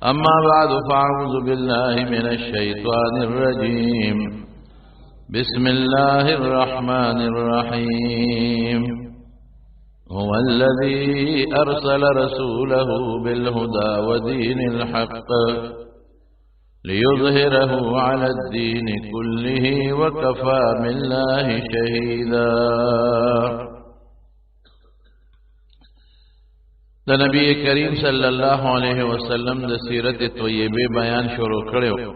أما بعد فأعوذ بالله من الشيطان الرجيم. بسم الله الرحمن الرحيم. هو الذي أرسل رسوله بالهدى ودين الحق ليظهره على الدين كله وكفى بالله شهيدا. د نبی کریم صلی الله علیه وسلم د سیرت طیبه بیان شروع کړو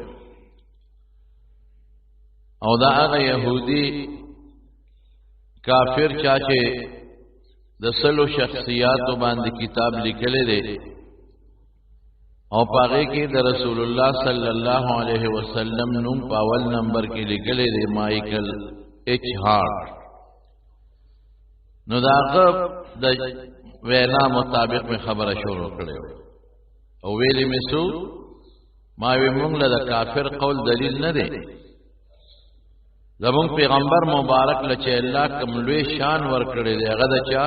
او دا هغه يهودي کافر چا چې د سلو شخصیاتو باندې کتاب لیکلی دی او پاغه کې د رسول الله صلی الله علیه وسلم نوم په اول نمبر کې لیکلی دی، مایکل اچ هارت. نو داغه د وینا مطابق می خبره شروع کړو او ویلې مې سو ما وی مونږ له کافر قول دلیل نه دی. زمونږ پیغمبر مبارک لچې الله کوم لوی شان ورکړی دی هغه د چا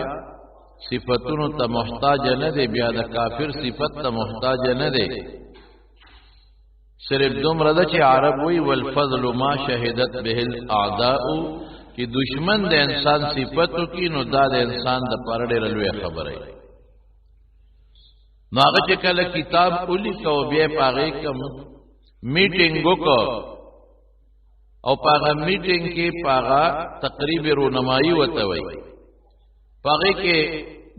صفتونو ته محتاج نه دی، بیا د کافر صفت ته محتاج نه دی. صرف دومره ده چې عرب وی والفضل ما شهدت به الاعداء، چې دشمن د انسان صفتو کې نو دا د انسان د پر ډېر لوی خبره ده. نو هغه چې کله کتاب ولیکه او بیا په هغې کوم میټینګ وکړ او په هغه میټینګ کې په هغه تقریب رونمایي ورته وایي، په هغې کې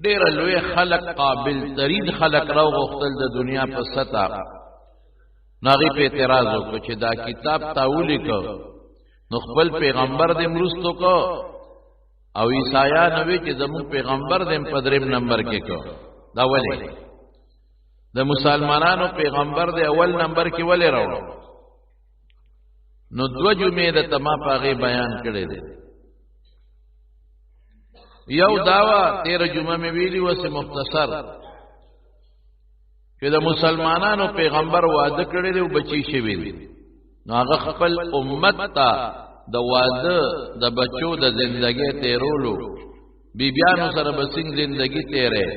ډېر لوی خلک قابل ترین خلک راوغوښتل د دنیا په سطح. نو هغې په اعتراض وکړ چې دا کتاب تا ولیکه نو خپل پیغمبر دې مرستو کو او عیسایانو وی چې زموږ پیغمبر دې په دریم نمبر کې کو. دا ولې د مسلمانانو پیغمبر دې اول نمبر کې ولې راوړو؟ نو دوه جمعې د تما پاغه بیان کړي دي. یو داوا 13 جمعه مې ویلی وسه مختصر چې د مسلمانانو پیغمبر واده کړی دی او بچی شوی دی. نو هغه خپل امت ته د واده د بچو د زندګۍ تیرولو، بیبیانو سره به څنګه زندگی تیرې،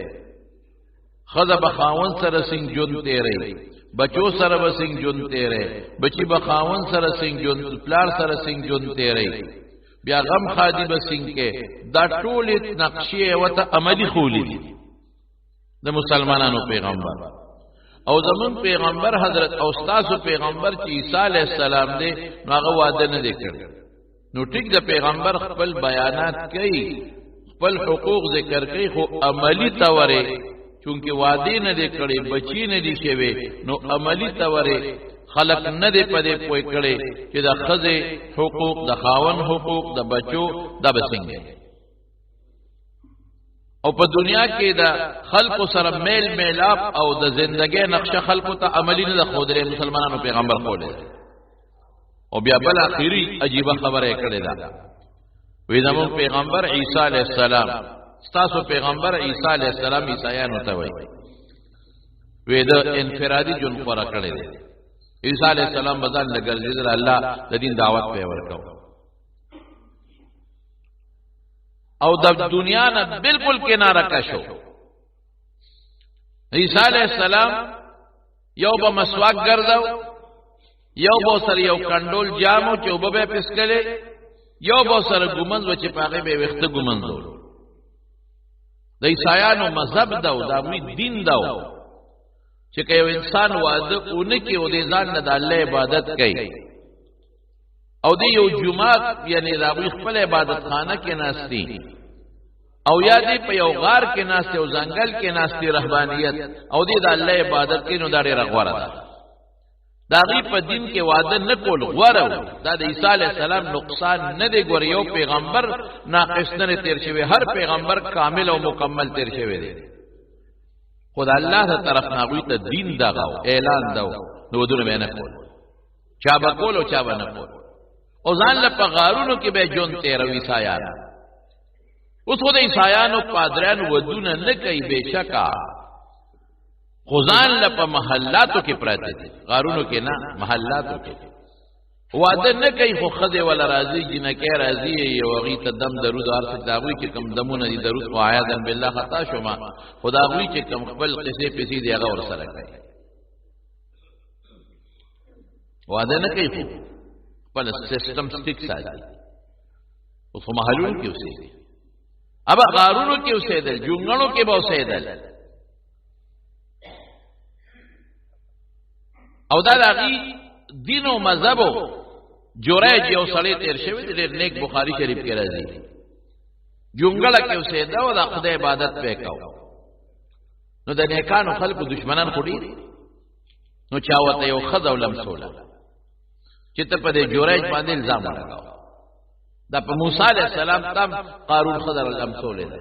ښځه به خاوند سره څنګه ژوند تیرې، بچو سره به څنګه ژوند تیرې، بچی به خاوند سره څنګه ژوند، پلار سره څنګه ژوند تیرې، بیا غم خادي به څنګه کې. دا ټولې نقشې ورته عملي ښولې دي د مسلمانانو پیغمبر. او زمون پیغمبر حضرت او ستاسو پیغمبر چې عیسی علیه السلام دی نو هغه واده نه دی کړی. نو ټیک د پیغمبر خپل بیانات کوي، خپل حقوق ذکر کوي، خو عملی تورې چونکه واده نه دی کړی، بچی نه دی شوی، نو عملی تورې خلق نه دی پدې پوی کړی چې د ښځې حقوق، د خاون حقوق، د بچو دا به څنګه. او په دنیا کې د خلقو سره میل میلاپ او د زندګۍ نقشه خلقو ته عملی نه ده ښودلې، مسلمانانو پیغمبر ښودلی. او بیا بل اخري عجیبه خبره یې کړې ده، وی زموږ پیغمبر عیسی علیه السلام، ستاسو پیغمبر عیسی علیه السلام عیسایانو ته وایي، وی د انفرادي ژوند غوره کړی دی. عیسی علیه السلام به ځان له ګرځېدل، الله د دین دعوت پرې ورکاوه او د دنیا نه بالکل کناره کشو. عیسی علیه السلام یو به مسواک ګرځاو، یو به سره یو کنډول جامو چې اوبه به پسکلې، یو به سره ګومنځ و چې په هغې به یې ویښته ګومنځول. د عیسایانو مذهب دا و، د هغوی دین دا و چې که یو انسان واده ونه کړي او د ځان نه د الله عبادت کوي او دی یو جومات یعنی د هغوی خپل عبادت خانه کې ناست دي او یا دی په یو غار کې ناست او ځنګل کې ناست دي رهبانیت او دی د الله عبادت کوي، نو دا ډېره غوره ده. د هغوی په دین کې واده نه کول غوره و. دا د عیسی علیه السلام نقصان نه دی، ګوره یو پیغمبر ناقص نه دی تېر شوی، هر پیغمبر کامل او مکمل تېر شوی دی. خو د الله د طرف نه هغوی ته دین دغه و، اعلان دا و، نو ودونه به یې نه کول، چا به کول او چا به نه کول. او ځان له په غارونو کې به ژوند تېروي عیسایان. اوس خو د عیسایانو پادریان ودونه نه کوي بېشکه، خو ځان له په محلاتو کې پراته دي، غارونو کې نه، محلاتو کې واده نه کوي، خو ښځې وله راځي، جینکۍ راځي، یو هغوی ته دم درود هر څه، د هغوی چې کوم دمونه دي درود خو عیاذا بالله خطا شومه، خو د هغوی چې کوم خپل قصې پسې دي هغه ورسره کوي. واده نه کوي، خو خپل سیستم سټیک ساتي. اوس خو محلونو کې اوسېږي، ابا غارونو کې اوسېدل، جونګړو کې به اوسېدل. او دا د هغوی دین او مذهب جوړی چې یو سړی تېر شوی دی، ډېر نیک، بخاري شریف کې راځي، جونګړه کې اوسېده او د خدای عبادت پې کاوه. نو د نیکانو خلکو دشمنان خو ډېر، نو چا ورته یو ښځه ولمسوله چې ته په دې جوړیج باندې الزام ولګاوه. دا په موسی علیه السلام تم قارون ښځه لمسولې ده.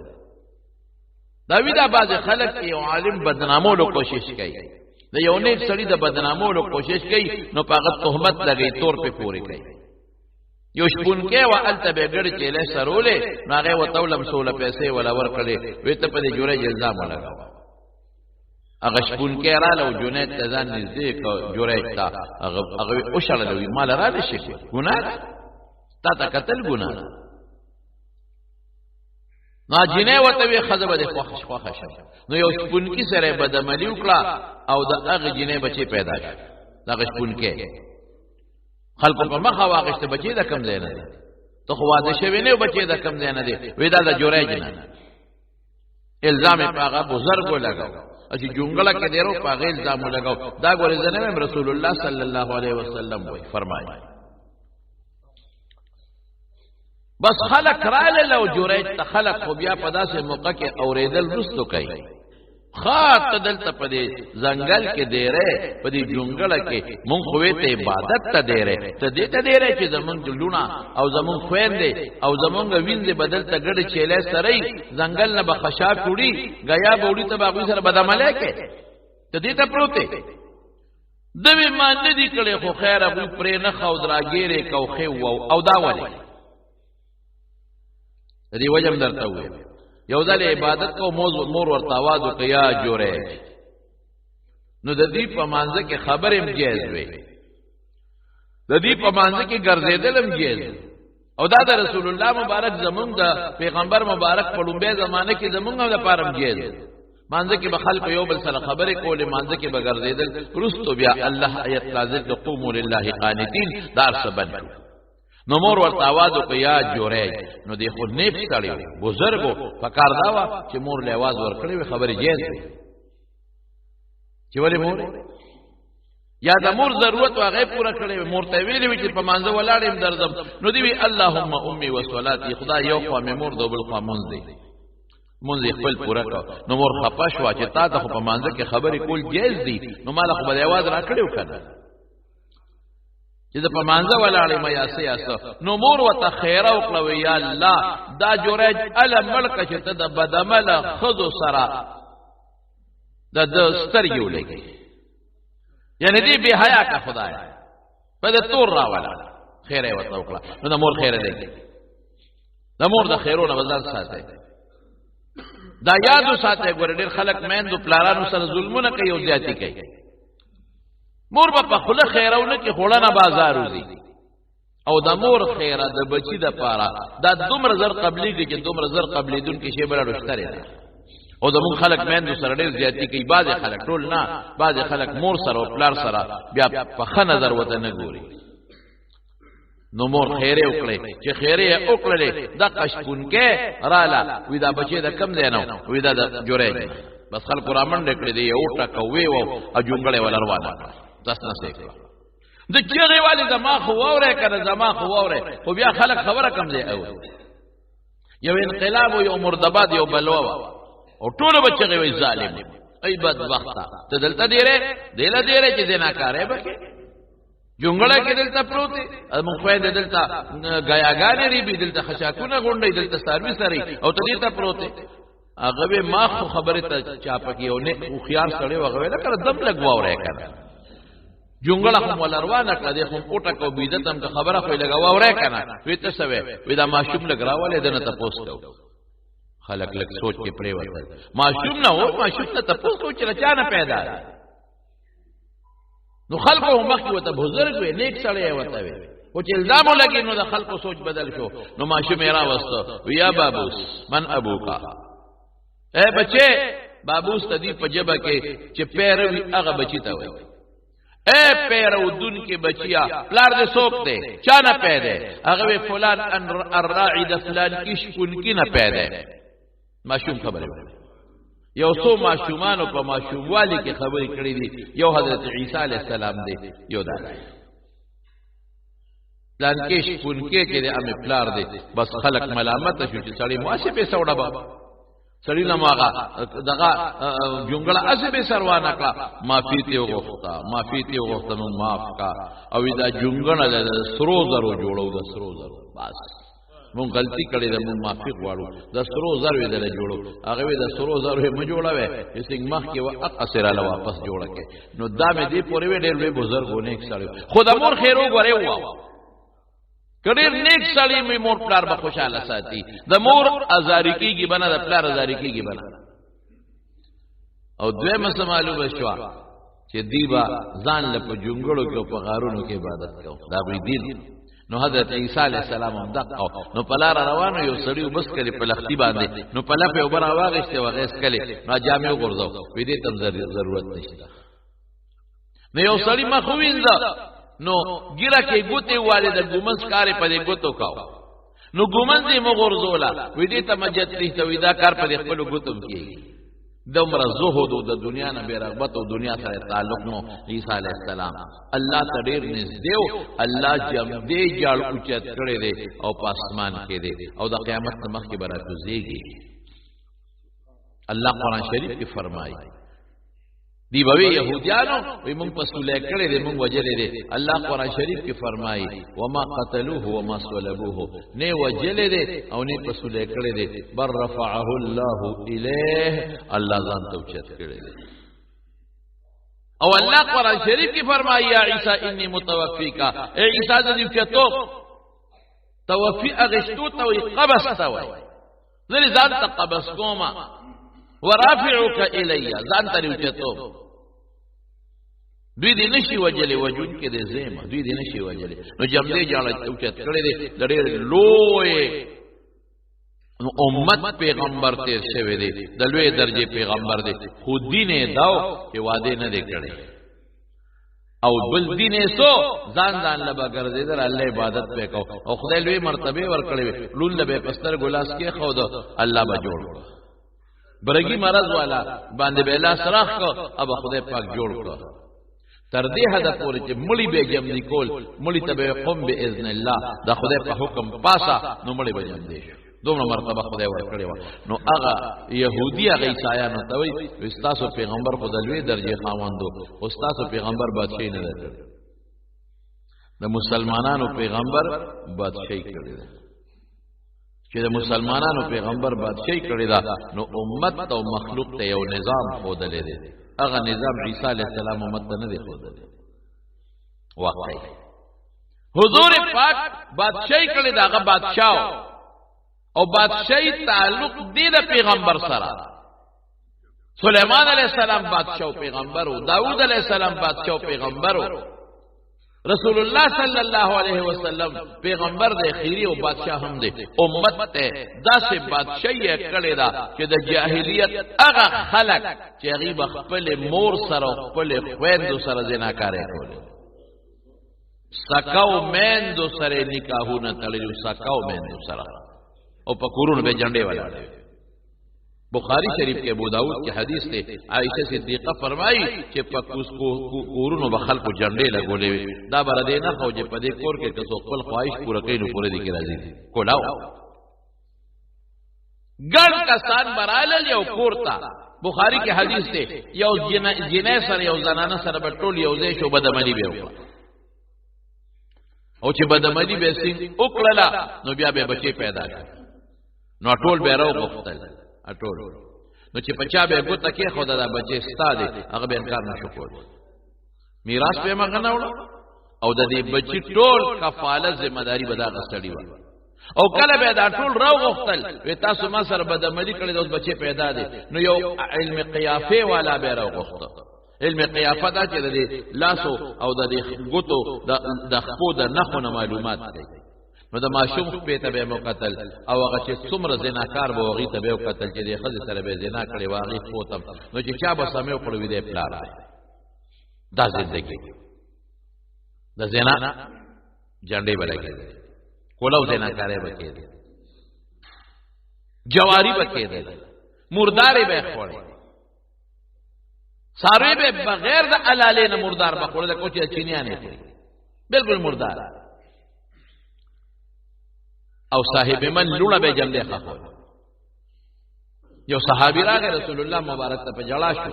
دا وی دا بعضې خلک یو عالم بدنامولو کوشش کوي، د یو نیک سړي د بدنامولو کوشش کوي، نو په هغه تهمت لګوي، تور پې پورې کوي. یو شپونکی وه، هلته به یې ګړې چیلې سرولې، نو هغې ورته ولمسوله، پیسې وله ورکړې، وی ته په دې جوړیج الزام ولګوه. هغه شپونکی راله او جنید ته ځان نږدې کړ، جوړیج ته هغه وشړله، وی ماله راله شي، ګناه ده، تا ته کتل ګناه ده. نو جنې ورته وی ښځه به دې خوښه شم. نو یو شپونکي سره یې بدعملي وکړه او د هغې جنې بچی پیدا شو. دغه شپونکی خلکو په مخه واخیسته، بچی د کوم ځای نه دی؟ ته خو واده شوی نه، بچی د کوم ځای نه دی؟ وی دا د جوړیج نه. الزام یې په هغه بزرګ ولګاو چې جونګړه کې دی، په هغه الزام ولګاو. دا ګورې زه نه وایم، رسول الله صلی الله علیه وسلم وایي، فرمایي. بس خلک رالل او جوړیج ته خلک خو بیا په داسې موقع کې اورېدل وروستو کوي. ښه ته دلته په دې ځنګل کې دیرې، په دې جونګړه کې، مونږ خو ته عبادت ته دیرې، ته دې ته دیرې چې زمونږ لوڼه او زمونږ خویندې او زمونږ وینځې به دلته ګډې چیلې سرئ، ځنګل نه به خشاک وړي، ګیا به وړي، ته به هغوی سره بدعملی کوې، ته دې ته پروت یې. ده وی ما نه دي کړی، خو خیر هغوی پرې نه ښود، راګېرې کوخې وو. او دا ولې؟ د دې وجه هم درته ووایم. یو ځل عبادت کو، مور ورته आवाज وکړ، یا جوړیج. نو د دې په مانځ کې خبرې هم جایز وي، د دې په مانځ کې ګرځېدل هم جایز. او دا د رسول الله مبارک، زمونږ د پیغمبر مبارک په لومبه زمانه کې زمونږ د پاره هم جایز. مانځ کې به خلکو یو بل سره خبرې کولې، مانځ کې به ګرځېدل. وروسته بیا الله آیت نازل کړ، قوموا لله قانتین، دا هر څه بند کړو. نو مور ورته आवाज وکړ، یا جوړیج. نو دی خو نیک سړی و، بزرګ و، پکار دا وه چې مور له आवाज ورکړی وي، خبرې جایز وي چې ولې مور یا د مور ضرورت هغه پوره کړی وي، مور ته ویلي وي چې په مانځه ولاړ یم درځم. نو دی وی اللهم امي وصلاتي، خدای یو خوا مې مور ده، بل خوا مونځ دی، مونځ یې خپل پوره کړ. نو مور خپه شوه چې تا ته خو په مانځه کې خبرې کول جایز دي، نو ماله خو به د आवाज راکړی و که نه چې زه په مانځه ولاړ یم یا څه یا څه. نو مور ورته خیره وکړه، وی یا الله دا جوړیج اله مړ کړه چې ته د بدعمله ښځو سره د ده سترګې ولګوي، یعنې دې بې حیا که خدای په دې تور راوله. خیره یې ورته وکړه. نو د مور خیره لګي، د مور د خیرو نه به ځان ساتئ، دا یاد وساتئ. ګوره ډېر خلک میندو پلارانو سره ظلمونه کوي او زیاتي کوي. مور به په خوله خیرونه کې خوړنه بازار وځي، او د مور خیره د بچی د پاره دا دومره زر قبلېږي چې دومره زر قبلېدونکي شی بله رشترې ده. او زموږ خلک میندو سره ډېر زیاتي کوي، بعضې خلک، ټول نه، بعضې خلک مور سره او پلار سره بیا په ښه نظر ورته نه ګوري. نو مور خیرې وکړې، چې خیرې یې وکړلې، دقه شپونکی راله، وی دا بچی د کم ځای نه؟ وی دا د جوړیج. بس خلکو رامنډې کړې، دی یې وټکه وی وو او جونګړې وله روانه کړه، تس نس یې کړه. د چیغې والې زما خو واورې که نه، زما خو واورې. خو بیا خلک خبره کم ځای اوري. یو انقلاب و، یو مردباد، یو بلوه وه، او ټولو به چغې وایي ظالم، ای بدبخته، ته دلته دیرې، دیله دیرې چې زناکارې به کې جونګړه کې دلته پروت دی، موږ خویندې دلته ګیاګانې ریبي، دلته خشاکونه غونډوي، دلته څاروي څروي، او ته دې ته پروت دی. هغه وی ما خو خبرې ته چا پکې یو نه هوښیار سړی و، هغه ویل کړه دم لږ واورې که نه، جونګړه خو مو روانه کړه، دی خو وټکه او بېعزته هم که خبره خو یې لږه واورې که نه. وی ته څه وې؟ وی دا ماشوم لږ راولې، ده نه تپوس کوو. خلک لږ سوچ کې پرېوتل، ماشوم نه و، ماشوم نه تپوس کوو چې له چا نه پیدا دی. نو خلکو هم مخکې ورته بزرګ وي، نیک سړی یې ورته وي، خو چې الزام ولګي نو د خلکو سوچ بدل شو. نو ماشوم یې راوسته، وی یا بابوس من ابوکا، اے بچے. بابوس ته دی په ژبه کې چې پیروي هغه بچی ته وایي. اے پیرودون کې بچیا پلار دې څوک دی؟ چا نه پیدا؟ هغه فلان الراعي د فلان کې شپون کې نه پیدا. ماشوم خبرې وکړې. یو څو ماشومانو په ماشوموالي کې خبرې کړې دي. یو حضرت عیسی علیه السلام دی، یو دا پلان کې شپون کې چې د امې پلار دی. بس خلک ملامت شو چې سړی مو هسې پیسه وړه، به سړی نه ماغه دغه جونګړه هسې به سروانه کړه. معافي ترې وغوښته، معافي ترې وغوښته، نو معاف کا. او دا جونګړه د سرو زرو جوړو، د سرو زرو. بس مونږ غلطي کړې ده، مونږ معافي غواړو، د سرو زرو یې درله جوړو. هغه وایي د سرو زرو یې مه جوړوی، چې څنګه مخکې وه هغسې راله واپس جوړه کړې. نو دا مې دې پورې وی، ډېر لوی بزرګ و، نیک سړی و، خو د مور خیر وګورې ووه. که ډېر نیک سړی وي مور پلار به خوشحاله ساتي. د مور ازاري کېږي به نه، د پلار ازاري کېږي به نه. او دویمه څه معلومه شوه چې دی به ځان له په جونګړو کې او په غارونو کې عبادت کوو، دا به دین. نو حضرت عیسی علیه السلام هم دقه. نو په لاره روانو یو سړي اوبه څښلې په لښتي باندې، نو په لپه یې اوبه راواخیستې او هغه یې څښلې، نو جامې وغورځو، وایي دې ته هم ضرورت نشته. نو یو سړي مخ ووینځه، نو ګیره کې ګوتې والې د ګومنځ کار یې په دې ګوتو کاوه، نو ګومنځ یې مه غورځوله، وایي دې ته مجد نشته، وایي دا کار په دې خپلو ګوتو هم کېږي. دومره زهد او د دنیا نه بې رغبت او دنیا سره تعلق. نو عیسی علیه السلام الله ته ډېر نږدې و، الله جمدې جاړ اوچت کړی دی او په اسمان کې دی، او د قیامت نه مخکې به راکوزېږي. الله قرآن شریف کې فرمایي دی به يهوديانو وی مونږ په سولې کړی دی، مونږ وجلې دی. الله قرآن شریف کې فرمایي وما قتلوه وما صلبوه، نه وجلې دی او نه په سولې کړی دی، بل رفعه الله الیه، الله ځان ته اوچت کړی دی. او الله قرآن شریف کې فرمایي یا عیسی انی متوفیکا، اے عیسی د دې چتو توفی اغشتو ته وی قبض ته وی، زه ځان ته قبض کومه، ورافعك الی، ځان ته اوچتو. دوی دې نشي وجلې، وجون کې دې زیمه، دوی دې نشي وجلې. نو جمدې جاړه اوچت کړی دی، د ډېر لوی امت پیغمبر تیر شوی دی، د لوی درجه پیغمبر دی، خو دین یې داو چې وعده نه دی کړی، او بل دین یې سو ځان ځان له به ګرځېدل، الله عبادت پې کو، او خدای لوی مرتبه ورکړې وې. لون له به په سترګو لاس کېښود، الله به جوړ کړ. برګي مرض والا باندې به لاس راخ کړ، اب خدای پاک جوړ کړ. تر دې حد پورې چې مړی به جم دی کول، مړی ته به قوم به اذن الله، د خدای په حکم پاسا، نو مړی به جم دی شو. دومره مرتبه خدای ورکړې وه. نو هغه یهودي هغه عیسایانو ته وایي ستاسو پیغمبر خو د لوی درجې خاوند و، خو ستاسو پیغمبر بادشاهي نه ده کړې، د مسلمانانو پیغمبر بادشاهي کړې ده. چې د مسلمانانو پیغمبر بادشاہي کړی دا، نو امت او مخلوق ته یو نظام ښودلی دی. هغه نظام عیسی علیه السلام امت ته نه دی ښودلی. واقعي حضور پاک بادشاہي کړی دا، هغه بادشاہ او بادشاہي تعلق دی د پیغمبر سره. سلیمان علیه السلام بادشاہ او پیغمبر و، داود علیه السلام بادشاہ او پیغمبر و، رسول الله صلی الله علیه وسلم پیغمبر دی، خیری او بادشاہ هم دی. امت ته داسې بادشاہي کړې ده چې د جاهلیت هغه خلک چې هغوی به خپلې مور سره او خپلې خویندو سره زناکارۍ کولې، سکاو میندو سره نکاحونه تړلي وو، سکاو میندو سره، او په کورونو به جنډې ولاړې وې. بخاری شریف کې، ابو داود کې حدیث دی، عائشه صدیقه فرمایي چې په کورونو به خلکو جنډې لګولې وي. دا بر دې نه خو چې په دې کور کې که څوک خپل خواهش پوره کوي نو پوره دي کې راځي. کولاو ګڼ کسان برالل یو کور ته. بخاری کې حدیث دی، یو جنې سره یو زنانه سره به ټول یو ځای شو، بدعملي به وکړه، او چې بدعملي به سین وکړله نو بیا به بچي پیدا شو. نو ټول به راوغوښتل ټول، نو چې پچا به ګوته کې خو دا بچي ستا دی، هغه به انکار نشو کولی، میراث به مغه نه وړو، او د دې بچي ټول کفاله ذمہ داری به دا غسړی و. او کله به دا ټول راوغوښتل، وی تاسو ما سره بدعملي کړې ده، اوس بچي پیدا دی. نو یو علم قیافه والا به راوغوښته. علم قیافه دا چې د دې لاسو او د دې ګوتو د خپو د نښو نه معلومات کوي. نو د ماشوم خپې ته به مو قتل، او هغه چې څومره زناکار به هغې ته به وکتل چې دې ښځې سره به زنا کړې وه، هغې خپو ته، نو چې چا به سمې وکړو وي دی پلار دی. دا زندګي د زنا جنډې به لګېدلې، کولاو زناکارۍ به کېدې، جواری به کېدلې، مردارې به یې خوړې، څاروي به بغیر د الالې نه مردار به خوړل، لکه چې چینیان یې خوري، بالکل مردار. او صاحب من لوڼه به جملې ښخول. یو صحابي راغی رسول الله مبارک ته په جړا شو،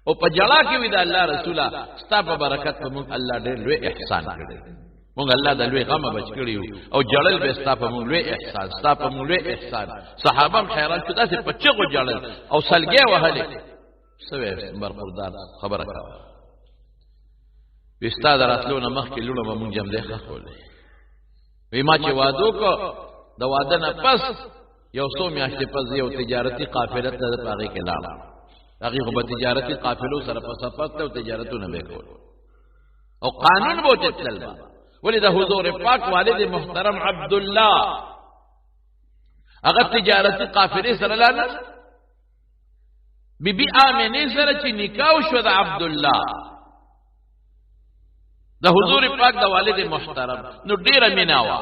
او په جړا کې وی د الله رسوله ستا په برکت په موږ الله ډېر لوی احسان کړی، موږ الله د لوی غمه بچ کړی یو، او جړل به ستا په موږ لوی احسان، ستا په موږ لوی احسان. صحابه هم حیران شو، داسې په چغو جړل او سلګې وهلې. څه وایې برخوردار خبره کوه؟ وی ستا د راتلو نه مخکې لوڼه به موږ جملې ښخولې. وی ما چې واده وکړو، د واده نه پس یو څو میاشتې پس یو تجارتي قافله ته په هغې کې لاړم. هغې خو به تجارتي قافلو سره په سفر تلو، تجارتونه به یې کول او قانون به ورته تلل به. ولې د حضور پاک والد محترم عبدالله هغه تجارتي قافلې سره لاړ نه، بی بی آمنې سره چې نکاح وشوه د عبدالله د حضور پاک د والد محترم، نو ډېره مینه وه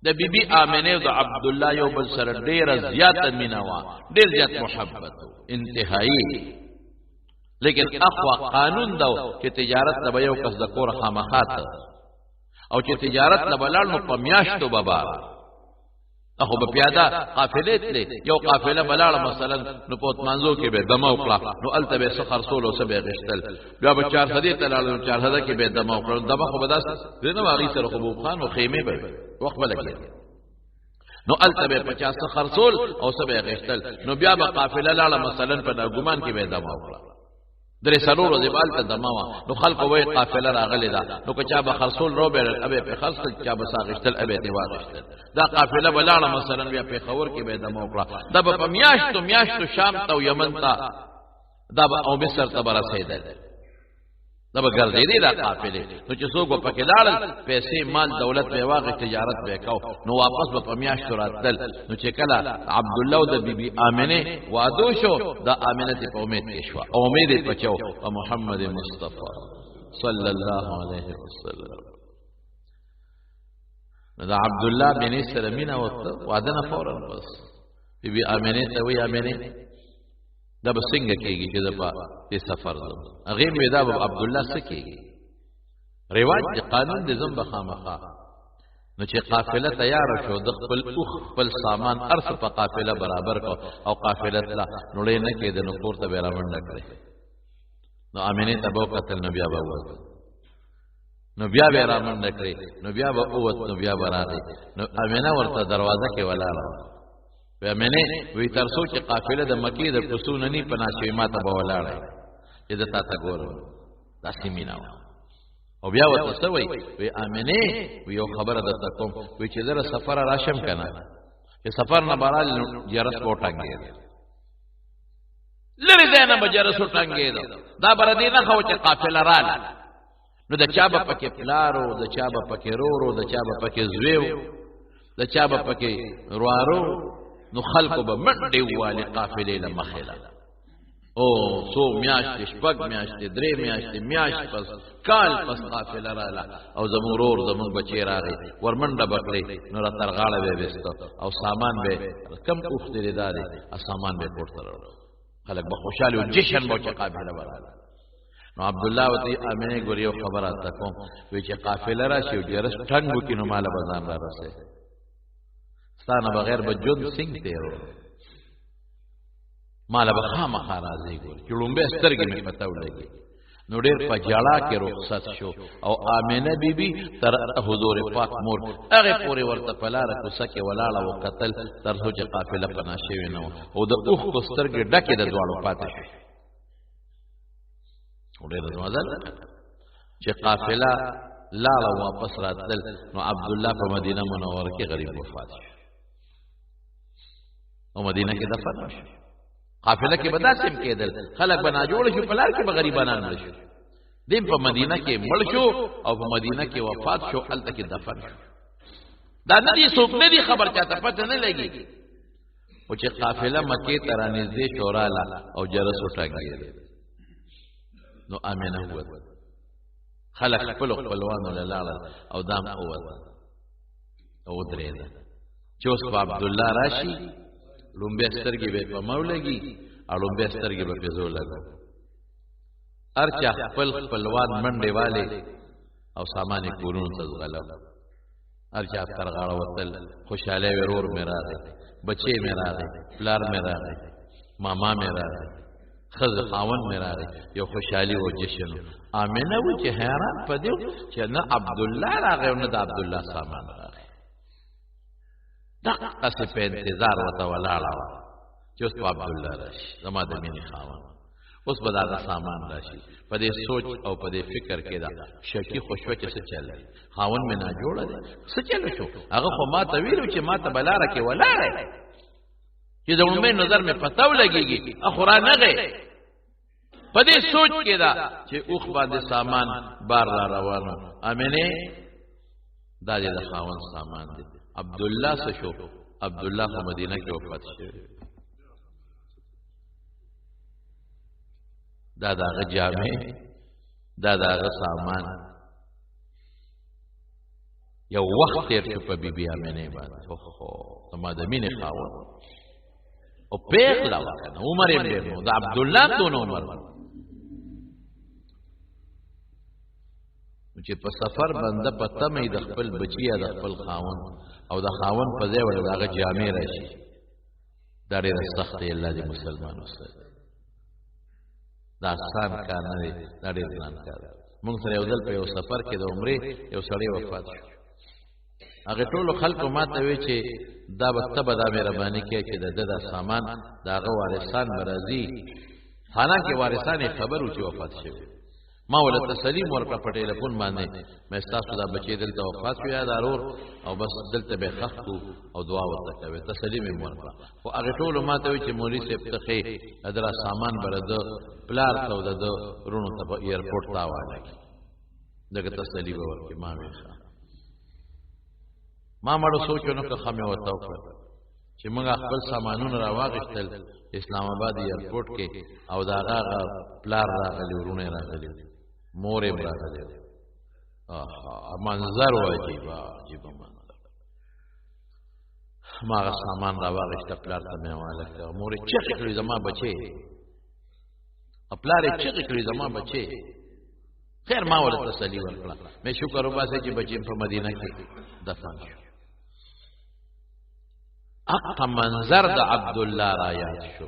د بی بی آمنې او د عبدالله یو بل سره ډېره زیاته مینه وه، ډېر زیات محبت و انتهایی. لیکن اخوا قانون دا و چې تجارت ته به یو کس د کور خامخا ته، او چې تجارت ته به لاړ نو په میاشتو به بار، اخو به پیاده قافلې تلې، یو قافله به لاړه مثلا نو په اتمانزو کې به دمه وکړه، نو هلته به یې څه خرڅول او څه به یې غېښتل، بیا به چارسدې ته لاړه نو چارسده کې به یې دمه وکړه. دمه خو به داسې نه وه، هغوی سره خو به اوښان او خیمې به وې، وخت به لګېده، نو هلته به یې په چا څه خرڅول او څه به یې غېښتل. نو بیا به قافله لاړه مثلا په ناګمان کې به یې دمه وکړه، درې څلور ورځې به هلته دمه وه. نو خلکو به وایي قافله راغلې ده، نو که چا به خرڅول راوبېرل ابه یې پرې خرڅ کړل، چا به څه اخیستل ابه یې ترې واخیستل. دا قافله به لاړه مثلا بیا پېښور کې به یې دمه وکړه، دا به په میاشتو میاشتو شام ته او یمن ته دا به او مصر ته به رسېدل، دا به ګرځېدې دا قافلې. نو چې څوک به پکې لاړل پیسې مال دولت به یې واخیست، تجارت به یې کاوه، نو واپس به په میاشتو راتلل. نو چې کله عبدالله او د بی بی آمنې واده شو، دا آمنه ترې په امید کې شوه او امید یې پچاو په محمد مصطفی صلی الله علیه وسلم. نو د عبدالله بنې سره مینه ورته واده نه فوراً پس بی بی آمنې ته وایي آمنې دا به څنګه کېږي چې زه په دې سفر ځم؟ هغې مې دا به عبدالله څه کېږي، رواج دی، قانون دی، ځم به خامخا. نو چې قافله تیاره شو، د خپل اوښ خپل سامان هر څه په قافله برابر کړ او قافله تله، نو ړې نه کېده، نو کور ته به یې رامنډه کړې. نو امینې ته به وکتل، نو بیا به ووت، نو بیا به یې رامنډه کړې، نو بیا به ووت، نو بیا به راغی. نو امینه ورته دروازه کې ولاړه وه. وی امینې وی تر څو چې قافله د مکې د کوڅو نه نی پناه شوې ما ته به ولاړه چې زه تا ته ګورم. داسې مینه وه. او بیا ورته څه وایي؟ وی امینې وی یو خبره درته کوم، وی چې زه له سفره راشم که نه، چې سفر نه به راغلم نو جرس به وټنګېده، لرې ځای نه به جرس وټنګېده، دا به ردې نښه وه چې قافله راله. نو د چا به پکې پلار و، د چا به پکې رور و، د چا به پکې زوی و، د چا به پکې روارو، نو خلکو به منډې ووالې قافلې له مخې له. او څو میاشتې، شپږ میاشتې، درې میاشتې، میاشت پس، کال پس قافله راله او زموږ ورور زموږ بچی راغی، ورمنډه به کړې، نو را تر غاړه به یې ویسته او سامان به کم اوښ دی دا دی، سامان به یې کور ته راوړ. خلک به خوشحاله وو، جشن به و چې قافله به راله. نو عبدالله ورته وایي امینې ګورې یو خبره درته کوم، وایي چې قافله راشي او جرس ټنګ وکړي نو ماله به ځان را رسوي، ستا نه بغیر به ژوند څنګه تېرو، ماله به خامخا راځي ګورې چې ړومبی سترګې مې پته ولګي. نو ډېر په جړا کې رخصت شو او آمنه بی بی تر حضور پاک مور هغې پورې ورته په لاره کوڅه کې ولاړه و کتل تر څو چې قافله پناه شوې نه وه او د اوښکو سترګې ډکې د دواړو پاتې شوې. ډېره مزه چې قافله لاړه واپس راتلل، نو عبدالله په مدینه منوره کې غریب وفات شو او مدینه کې دفن شو. قافله کې به داسې هم کېدل، خلک به ناجوړ شو، په لار کې به غریبانان مړه شو. دیم په مدینه کې مړ شو او په مدینه کې وفات شو، هلته کې دفن شو. دا نه دي څوک نه دي خبر، چاته پته نه لګي. او چې قافله مکې ته رانږدې شو راله او جرس وټنګېده، نو امنه ووت. خلک خپلو خپلوانو له لاړل او دام ووتل او ودرېده چې اوس به عبدالله راشي، لومبی سترګې به یې په ما ولګي او لومبی سترګې به پې زه ولګوم. هر چا خپل خپلوان منډې والې او سامان یې کورونو ته ځغلو. هر چا تر غاړه وتل، خوشحالی وې، ورور مې راغی، بچی مې راغی، پلار مې راغی، ماما مې راغی، ښځه خاوند مې راغی، یو خوشحالي و جشن و. آمنه و چې حیران په دې چې نه عبدالله راغی او نه د عبدالله سامان راغی. دقسې په انتظار ورته ولاړه وه چې اوس به عبدالله راشي، زما د مینې خاوند، اوس به دا سامان راشي. په دې سوچ او په دې فکر کې ده شکی خو شوه چې څه چل دی، خاوند مې ناجوړه دی، څه چل شو؟ هغه خو ما ته ویلو چې ما ته به لاره کې ولاړی چې د لومړي نظر مې پته ولګېږي، خو رانغی. په دې سوچ کې ده چې اوښ باندې سامان بار را روان و. امینې دا دې د خاوند سامان دی. عبدالله څه شو؟ عبدالله په مدینه کې وفات شوی. دا د هغه جامې، دا د هغه سامان. یو وخت تېر شو په بیبي امینې باندې، اوهو زما د مینې خاوند او پېغله وه که نه، عمر یې ډېر نو د عبدالله دونه عمر چې په سفر بنده په تمه د خپل بچي یا د خپل خاوند او د خاوند په ځای ورته د هغه جامې راشي، دا ډېره سخته دی. الله دې مسلمان وساتي. دا آسان کار نه دی، دا ډېر ګران کار دی. موږ سره یو ځل په یو سفر کې د عمرې یو سړی وفات شو. هغه ټولو خلکو ما ته وی چې دا به ته به دا مهرباني کوې چې د ده دا سامان د هغه وارثان به راځي، حالانکه وارثان یې خبر وو چې وفات شوی. ما وله تسلیم ورکړه په ټلیفون باندې، مې ستاسو دا بچی دلته وفات شو یا دا ورور، او بس دلته به ښخ کړو او دعا ورته کوي. تسلیم یې ورکړه. خو هغې ټولو ما ته وی چې مولوي صاحب ته ښې دا سامان به د ده پلار ته او د ده وروڼو ته په ایرپورټ ته حواله کړي، دغه تسلي به ورکړي. ما وی ښه، ما مړو سوچ ونه کړ، ښه مې ورته وکړه چې موږ خپل سامانونه راواغېستل اسلام آباد ایرپورټ کې، او د هغه هغه پلار راغلی، وروڼه یې راغلي، مور یې هم راغلې. منظر و، عجیبه عجیبه منظر. ما هغه سامان راواغېسته، پلار ته مې حواله کړ. مور یې چغې کړې زما بچی، او پلار یې چغې کړې زما بچی. خیر ما ورته تسلي ورکړه، مې شکر وباسه چې بچی په مدینه کې دفن شو. هغه منظر د عبدالله را یاد شو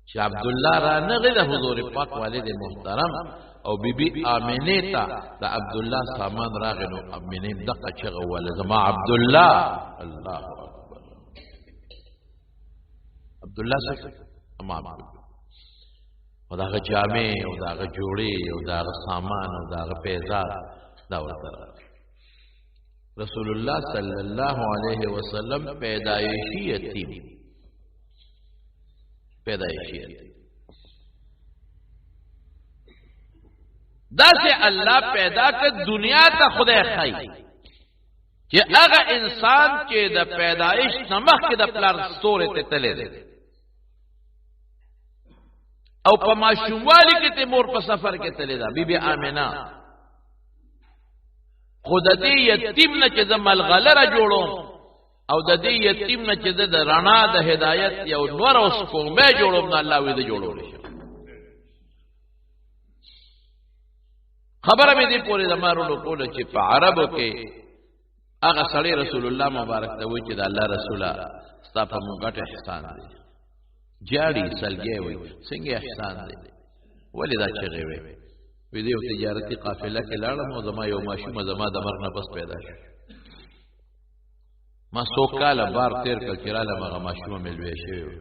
چې عبدالله را نغی د حضور پاک والد محترم او بیبي آمنې ته د عبدالله سامان راغی، نو آمنې دقه چغه وویله زما عبدالله. الله اکبر، عبدالله څه شو؟ زما عبدالله. او د هغه جامې او د هغه جوړې او د هغه سامان او د هغه پیزار دا ورته راغی. رسول الله صلی الله علیه وسلم پیدایشي یتیم، پیدایشي یتیم. داسې الله پیدا کړ دنیا ته خدای ښایي چې هغه انسان چې د پیدایش نه مخکې د پلار ستورې ته تللی دی او په ماشوموالي کې ته مور په سفر کې تللی ده بیبي آمنه، خو د دې یتیم نه چې زه ملغلره جوړوم او د دې یتیم نه چې زه د رڼا د هدایت یو نور او سپوږمۍ جوړوم، نو الله وایي زه جوړولی شم. خبره مې دې پورې زما وروڼو کوله چې په عربو کې هغه سړی رسول الله مبارک ته وایي چې د الله رسوله ستا په مونږ غټ احسان دی. جاړي سلګی وایي څنګه احسان دی، ولې دا چغې وې؟ وی دی یو تجارتي قافله کې لاړم او زما یو ماشومه زما د مرګ نه پس پیدا شو. ما څو کاله بار تېر کړ چې رالم هغه ماشومه مې لویه شوې وه،